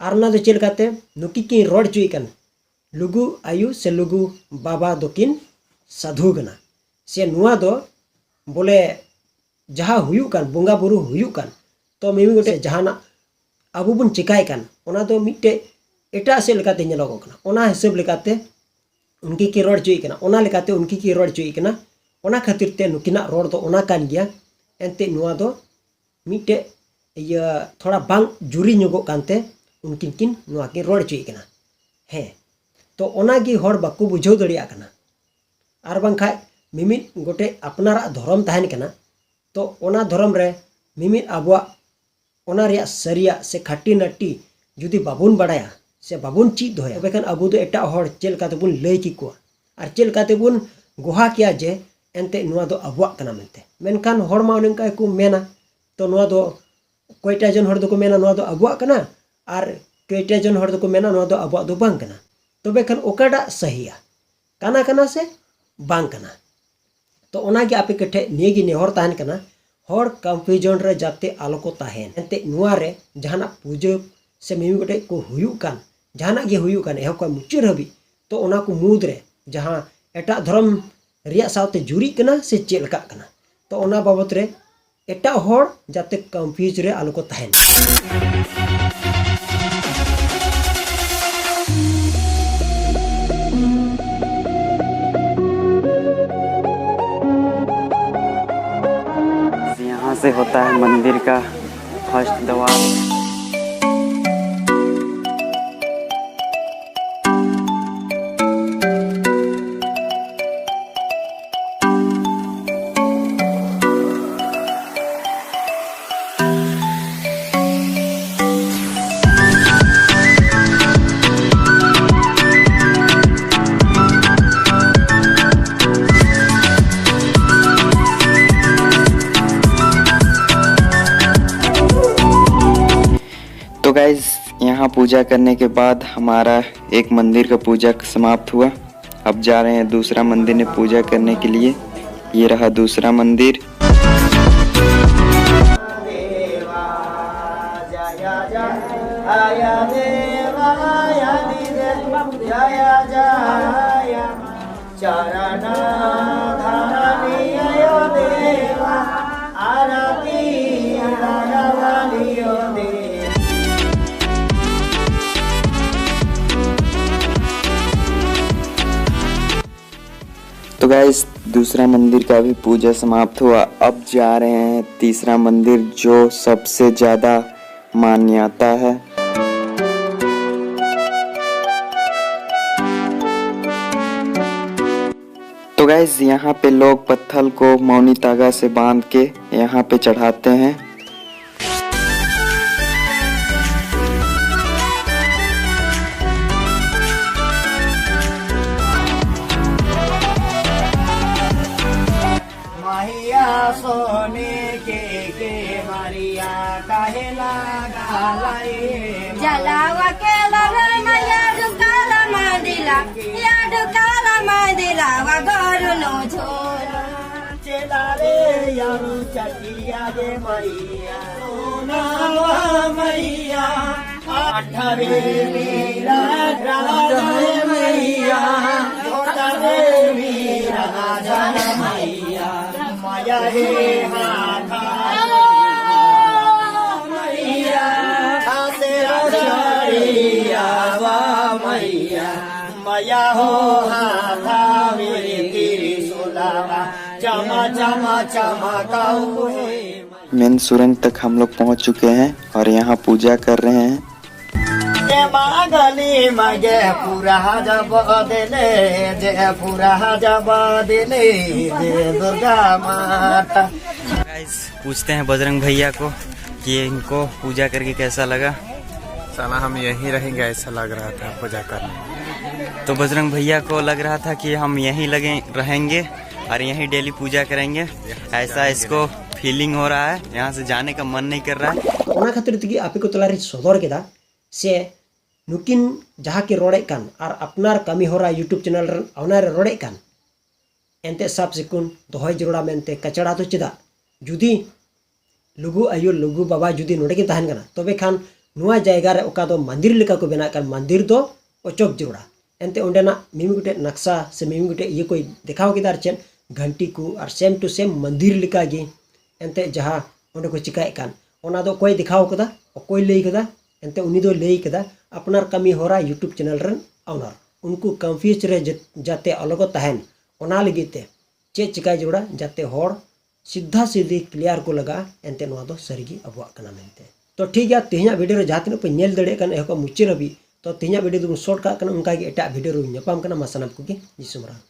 ᱟᱨ ᱚᱱᱟ ᱫᱚ ᱪᱮᱫ ᱞᱮᱠᱟᱛᱮ? ᱱᱩᱠᱤᱱ ᱠᱤᱱ ᱨᱚᱲ ᱦᱚᱪᱚᱭᱮᱫ ᱠᱟᱱ, ᱞᱩᱜᱩ ᱟᱭᱳ ᱥᱮ ᱞᱩᱜᱩ ᱵᱟᱵᱟ ᱫᱚᱠᱤᱱ ᱥᱟᱫᱷᱩ ᱠᱟᱱᱟ, ᱥᱮ ᱱᱚᱣᱟ ᱫᱚ ᱵᱚᱞᱮ ᱡᱟᱦᱟᱸ ᱦᱩᱭᱩᱜ ᱠᱟᱱ, ᱵᱚᱸᱜᱟ ᱵᱩᱨᱩ ᱦᱩᱭᱩᱜ ᱠᱟᱱ, ᱛᱚ ᱢᱤᱢᱤᱫ ᱜᱚᱴᱮᱡ ᱡᱟᱦᱟᱱᱟᱜ ᱟᱵᱚ ᱵᱚᱱ ᱪᱮᱠᱟᱭ ᱠᱟᱱ, ᱚᱱᱟ ᱫᱚ ᱢᱤᱫᱴᱮᱡ ᱮᱴᱟᱜ ᱥᱮᱫ ᱞᱮᱠᱟᱛᱮ ᱧᱮᱞᱚᱜᱚᱜ ᱠᱟᱱᱟ᱾ ᱚᱱᱟ ᱦᱤᱥᱟᱹᱵ ᱞᱮᱠᱟᱛᱮ ᱩᱱᱠᱤᱱ ᱠᱤᱱ ᱨᱚᱲ ᱦᱚᱪᱚᱭᱮᱫ ᱠᱟᱱᱟ, ᱚᱱᱟ ᱞᱮᱠᱟᱛᱮ ᱩᱱᱠᱤᱱ ᱠᱤᱱ ᱨᱚᱲ ᱦᱚᱪᱚᱭᱮᱫ ᱠᱟᱱᱟ᱾ ᱚᱱᱟ ᱠᱷᱟᱹᱛᱤᱨ ᱛᱮ ᱱᱩᱠᱤᱱᱟᱜ ᱨᱚᱲ ᱫᱚ ᱚᱱᱟ ᱠᱟᱱ ᱜᱮᱭᱟ᱾ ᱮᱱᱛᱮᱫ ᱱᱚᱣᱟ ᱫᱚ ᱢᱤᱫᱴᱮᱡ ᱤᱭᱟᱹ ᱛᱷᱚᱲᱟ ᱵᱟᱝ ᱡᱩᱨᱤ ᱧᱚᱜᱚᱜ ᱠᱟᱱᱛᱮ ᱩᱱᱠᱤᱱ ᱠᱤᱱ ᱱᱚᱣᱟ ᱠᱤᱱ ᱨᱚᱲ ᱦᱚᱪᱚᱭᱮᱫ ᱠᱟᱱᱟ᱾ ᱦᱮᱸ, ᱛᱚ ᱚᱱᱟᱜᱮ ᱦᱚᱲ ᱵᱟᱠᱚ ᱵᱩᱡᱷᱟᱹᱣ ᱫᱟᱲᱮᱭᱟᱜ ᱠᱟᱱᱟ᱾ ᱟᱨ ᱵᱟᱝᱠᱷᱟᱡ ᱢᱤᱢᱤᱫ ᱜᱚᱴᱮᱡ ᱟᱯᱱᱟᱨᱟᱜ ᱫᱷᱚᱨᱚᱢ ᱛᱟᱦᱮᱱ ᱠᱟᱱᱟ, ᱛᱚ ᱚᱱᱟ ᱫᱷᱚᱨᱚᱢ ᱨᱮ ᱢᱤᱢᱤᱫ ᱟᱵᱚᱣᱟᱜ ᱚᱱᱟ ᱨᱮᱭᱟᱜ ᱥᱟᱹᱨᱤᱭᱟᱜ ᱥᱮ ᱠᱷᱟᱹᱴᱤ ᱱᱟᱹᱴᱤ ᱡᱩᱫᱤ ᱵᱟᱵᱚᱱ ᱵᱟᱲᱟᱭᱟ ᱥᱮ ᱵᱟᱵᱚᱱ ᱪᱮᱫ ᱫᱚᱦᱚᱭᱟ, ᱛᱚᱵᱮ ᱠᱷᱟᱱ ᱟᱵᱚ ᱫᱚ ᱮᱴᱟᱜ ᱦᱚᱲ ᱪᱮᱫ ᱞᱮᱠᱟ ᱛᱮᱵᱚᱱ ᱞᱟᱹᱭ ᱠᱮᱠᱚᱣᱟ ᱟᱨ ᱪᱮᱫ ᱞᱮᱠᱟ ᱛᱮᱵᱚᱱ ᱜᱚᱦᱟ ᱠᱮᱭᱟ ᱡᱮ ᱮᱱᱛᱮᱫ ᱱᱚᱣᱟ ᱫᱚ ᱟᱵᱚᱣᱟᱜ ᱠᱟᱱᱟ ᱢᱮᱱᱛᱮ᱾ ᱢᱮᱱᱠᱷᱟᱱ ᱦᱚᱲ ᱢᱟ ᱚᱱᱮ ᱚᱱᱠᱟ ᱜᱮᱠᱚ ᱢᱮᱱᱟ, ᱛᱚ ᱱᱚᱣᱟ ᱫᱚ ᱠᱚᱭᱴᱟ ᱡᱚᱱ ᱦᱚᱲ ᱫᱚᱠᱚ ᱢᱮᱱᱟ ᱱᱚᱣᱟ ᱫᱚ ᱟᱵᱚᱣᱟᱜ ᱠᱟᱱᱟ, ᱟᱨ ᱠᱚᱭᱴᱟ ᱡᱚᱱ ᱦᱚᱲ ᱫᱚᱠᱚ ᱢᱮᱱᱟ ᱱᱚᱣᱟ ᱫᱚ ᱟᱵᱚᱣᱟᱜ ᱫᱚ ᱵᱟᱝ ᱠᱟᱱᱟ᱾ ᱛᱚᱵᱮ ᱠᱷᱟᱱ ᱚᱠᱟᱴᱟᱜ ᱥᱟᱹᱦᱤᱭᱟ, ᱠᱟᱱᱟ ᱠᱟᱱᱟ ᱥᱮ ᱵᱟᱝ ᱠᱟᱱᱟ? ᱛᱚ ᱚᱱᱟᱜᱮ ᱟᱯᱮ ᱠᱚᱴᱷᱮᱡ ᱱᱤᱭᱟᱹᱜᱮ ᱱᱮᱦᱚᱨ ᱛᱟᱦᱮᱱ ᱠᱟᱱᱟ, ᱦᱚᱲ ᱠᱚᱱᱯᱷᱤᱭᱩᱡᱚᱱ ᱨᱮ ᱡᱟᱛᱮ ᱟᱞᱚ ᱠᱚ ᱛᱟᱦᱮᱱ᱾ ᱮᱱᱛᱮᱫ ᱱᱚᱣᱟ ᱨᱮ ᱡᱟᱦᱟᱱᱟᱜ ᱯᱩᱡᱟᱹ ᱥᱮ ᱢᱤᱢᱤᱫ ᱜᱚᱴᱮᱡ ᱠᱚ ᱦᱩᱭᱩᱜ ᱠᱟᱱ, ᱡᱟᱦᱟᱱᱟᱜ ᱜᱮ ᱦᱩᱭᱩᱜ ᱠᱟᱱ ᱮᱦᱚᱵ ᱠᱷᱚᱱ ᱢᱩᱪᱟᱹᱫ ᱦᱟᱹᱵᱤᱡ, ᱛᱚ ᱚᱱᱟ ᱠᱚ ᱢᱩᱫᱽ ᱨᱮ ᱡᱟᱦᱟᱸ ᱮᱴᱟᱜ ᱫᱷᱚᱨᱚᱢ ᱨᱮᱭᱟᱜ ᱥᱟᱶᱛᱮ ᱡᱩᱨᱤᱜ ᱠᱟᱱᱟ ᱥᱮ ᱪᱮᱫ ᱞᱮᱠᱟᱜ ᱠᱟᱱᱟ, ᱛᱚ ᱚᱱᱟ ᱵᱟᱵᱚᱛ ᱨᱮ ᱮᱴᱟᱜ ᱦᱚᱲ ᱡᱟᱛᱮ ᱠᱚᱱᱯᱷᱤᱭᱩᱡᱽ ᱨᱮ ᱟᱞᱚ ᱠᱚ ᱛᱟᱦᱮᱱ᱾ यहाँ से होता है मंदिर का फर्स्ट द्वार। तो गाइस, यहाँ पूजा करने के बाद हमारा एक मंदिर का पूजा समाप्त हुआ। अब जा रहे हैं दूसरा मंदिर में पूजा करने के लिए। ये रहा दूसरा मंदिर। गाइस, दूसरा मंदिर का भी पूजा समाप्त हुआ। अब जा रहे हैं तीसरा मंदिर, जो सबसे ज्यादा मान्यता है। तो गाइस, यहाँ पे लोग पत्थल को मौनी तागा से बांध के यहाँ पे चढ़ाते हैं। मैया सोने के, के हरिया काहे लगा लाई? जलावा के ललन या डुकाला मंदिला, या डुकाला मंदिला वा गोरु नो झोला। चला रे यारू चटिया रे मैया, सोनावा मैया, आठ रे मेरा राजा रे मैया, छोटा रे मेरा राजा रे मैया, माया हे हाथा मैया, आसे आचारिया वा मैया, माया हो हाथा मेरी तेरी सुलावा, चमा चमा चमकाऊ हे। मेन सुरंग तक हम लोग पहुंच चुके हैं और यहाँ पूजा कर रहे हैं। जे मांगली मांगे पूरा जब दिले, जे पूरा जब दिले, जे दुर्गा माता। गाइस, पूछते हैं बजरंग भैया को कि इनको पूजा करके कैसा लगा। साला हम यहीं रहेंगे ऐसा लग रहा था पूजा करने। तो बजरंग भैया को लग रहा था कि हम यहीं लगे रहेंगे और यहीं डेली पूजा करेंगे, ऐसा इसको फीलिंग हो रहा है। यहाँ से जाने का मन नहीं कर रहा है। ᱚᱱᱟ ᱠᱷᱟᱹᱛᱤᱨ ᱛᱮᱜᱮ ᱟᱯᱮ ᱠᱚ ᱛᱟᱞᱟᱨᱮᱧ ᱥᱚᱫᱚᱨ ᱠᱮᱫᱟ ᱥᱮ ᱱᱩᱠᱤᱱ ᱡᱟᱦᱟᱸ ᱠᱤᱱ ᱨᱚᱲᱮᱫ ᱠᱟᱱ ᱟᱨ ᱟᱯᱱᱟᱨ ᱠᱟᱹᱢᱤ ᱦᱚᱨᱟ YouTube ᱪᱮᱱᱮᱞ ᱨᱮᱱ ᱚᱱᱟᱨᱮ ᱨᱚᱲᱮᱫ ᱠᱟᱱ, ᱮᱱᱛᱮ ᱥᱟᱵ ᱥᱤᱠᱩᱱ ᱫᱚᱦᱚᱭ ᱡᱟᱹᱨᱩᱲᱟ ᱢᱮᱱᱛᱮ ᱠᱟᱪᱲᱟ ᱫᱚ ᱪᱮᱫᱟᱜ? ᱡᱩᱫᱤ ᱞᱩᱜᱩ ᱟᱭᱳ ᱞᱩᱜᱩ ᱵᱟᱵᱟ ᱡᱩᱫᱤ ᱱᱚᱰᱮ ᱠᱤᱱ ᱛᱟᱦᱮᱱ ᱠᱟᱱᱟ, ᱛᱚᱵᱮ ᱠᱷᱟᱱ ᱱᱚᱣᱟ ᱡᱟᱭᱜᱟ ᱨᱮ ᱚᱠᱟ ᱫᱚ ᱢᱟᱱᱫᱤᱨ ᱞᱮᱠᱟ ᱠᱚ ᱵᱮᱱᱟᱜ ᱠᱟᱱ ᱢᱟᱱᱫᱤᱨ ᱫᱚ ᱚᱪᱚᱜ ᱡᱟᱹᱨᱩᱲᱟ᱾ ᱮᱱᱛᱮ ᱚᱸᱰᱮᱱᱟᱜ ᱢᱤᱢᱤᱫ ᱜᱚᱴᱮᱡ ᱱᱟᱠᱥᱟ ᱥᱮ ᱢᱤᱢᱤᱫ ᱜᱚᱴᱮᱡ ᱤᱭᱟᱹ ᱠᱚᱭ ᱫᱮᱠᱷᱟᱣ ᱠᱮᱫᱟ ᱟᱨ ᱪᱮᱫ ᱜᱷᱟᱱᱴᱤ ᱠᱚ ᱟᱨ ᱥᱮᱢ ᱴᱩ ᱥᱮᱢ ᱢᱟᱱᱫᱤᱨ ᱞᱮᱠᱟᱜᱮ ᱮᱱᱛᱮ ᱡᱟᱦᱟᱸ ᱚᱸᱰᱮ ᱠᱚ ᱪᱤᱠᱟᱭᱮᱫ ᱠᱟᱱ, ᱚᱱᱟ ᱫᱚ ᱚᱠᱚᱭ ᱫᱮᱠᱷᱟᱣ ᱠᱟᱫᱟ, ᱚᱠᱚᱭ ᱞᱟᱹᱭ ᱠᱟᱫᱟ? ᱮᱱᱛᱮ ᱩᱱᱤ ᱫᱚ ᱞᱟᱹᱭ ᱠᱟᱫᱟ ᱟᱯᱱᱟᱨ ᱠᱟᱹᱢᱤ ᱦᱚᱨᱟ YouTube ᱪᱮᱱᱮᱞ ᱨᱮᱱ ᱟᱣᱱᱟᱨ᱾ ᱩᱱᱠᱩ ᱠᱚᱱᱯᱷᱤᱭᱩᱡᱽ ᱨᱮ ᱡᱟ- ᱡᱟᱛᱮ ᱟᱞᱚ ᱠᱚ ᱛᱟᱦᱮᱱ, ᱚᱱᱟ ᱞᱟᱹᱜᱤᱫ ᱛᱮ ᱪᱮᱫ ᱪᱤᱠᱟᱭ ᱡᱟᱹᱨᱩᱲᱟ, ᱡᱟᱛᱮ ᱦᱚᱲ ᱥᱤᱫᱷᱟ ᱥᱤᱫᱷᱤ clear ᱠᱚ ᱞᱟᱜᱟᱜᱼᱟ, ᱮᱱᱛᱮ ᱱᱚᱣᱟ ᱫᱚ ᱥᱟᱹᱨᱤᱜᱮ ᱟᱵᱚᱣᱟᱜ ᱠᱟᱱᱟ ᱢᱮᱱᱛᱮ᱾ ᱛᱚ ᱴᱷᱤᱠ ᱜᱮᱭᱟ, ᱛᱮᱦᱮᱧᱟᱜ video ᱨᱮ ᱡᱟᱦᱟᱸ ᱛᱤᱱᱟᱹᱜ ᱯᱮ ᱧᱮᱞ ᱫᱟᱲᱮᱭᱟᱜ ᱠᱟᱱ ᱮᱦᱚᱵ ᱠᱷᱚᱱ ᱢᱩᱪᱟᱹᱫ ᱦᱟᱹᱵᱤᱡ, ᱛᱚ ᱛᱮᱦᱮᱧᱟᱜ video ᱫᱚᱵᱚᱱ short ᱠᱟᱜ ᱠᱟᱱᱟ, ᱚᱱᱠᱟ ᱜᱮ ᱮᱴᱟᱜ video ᱨᱮᱵᱚᱱ ᱧᱟᱯᱟᱢ ᱠᱟᱱᱟ᱾ ᱢᱟ ᱥᱟᱱᱟᱢ ᱠᱚᱜᱮ ᱡᱤᱥᱩ ᱢᱟᱨᱟᱝ᱾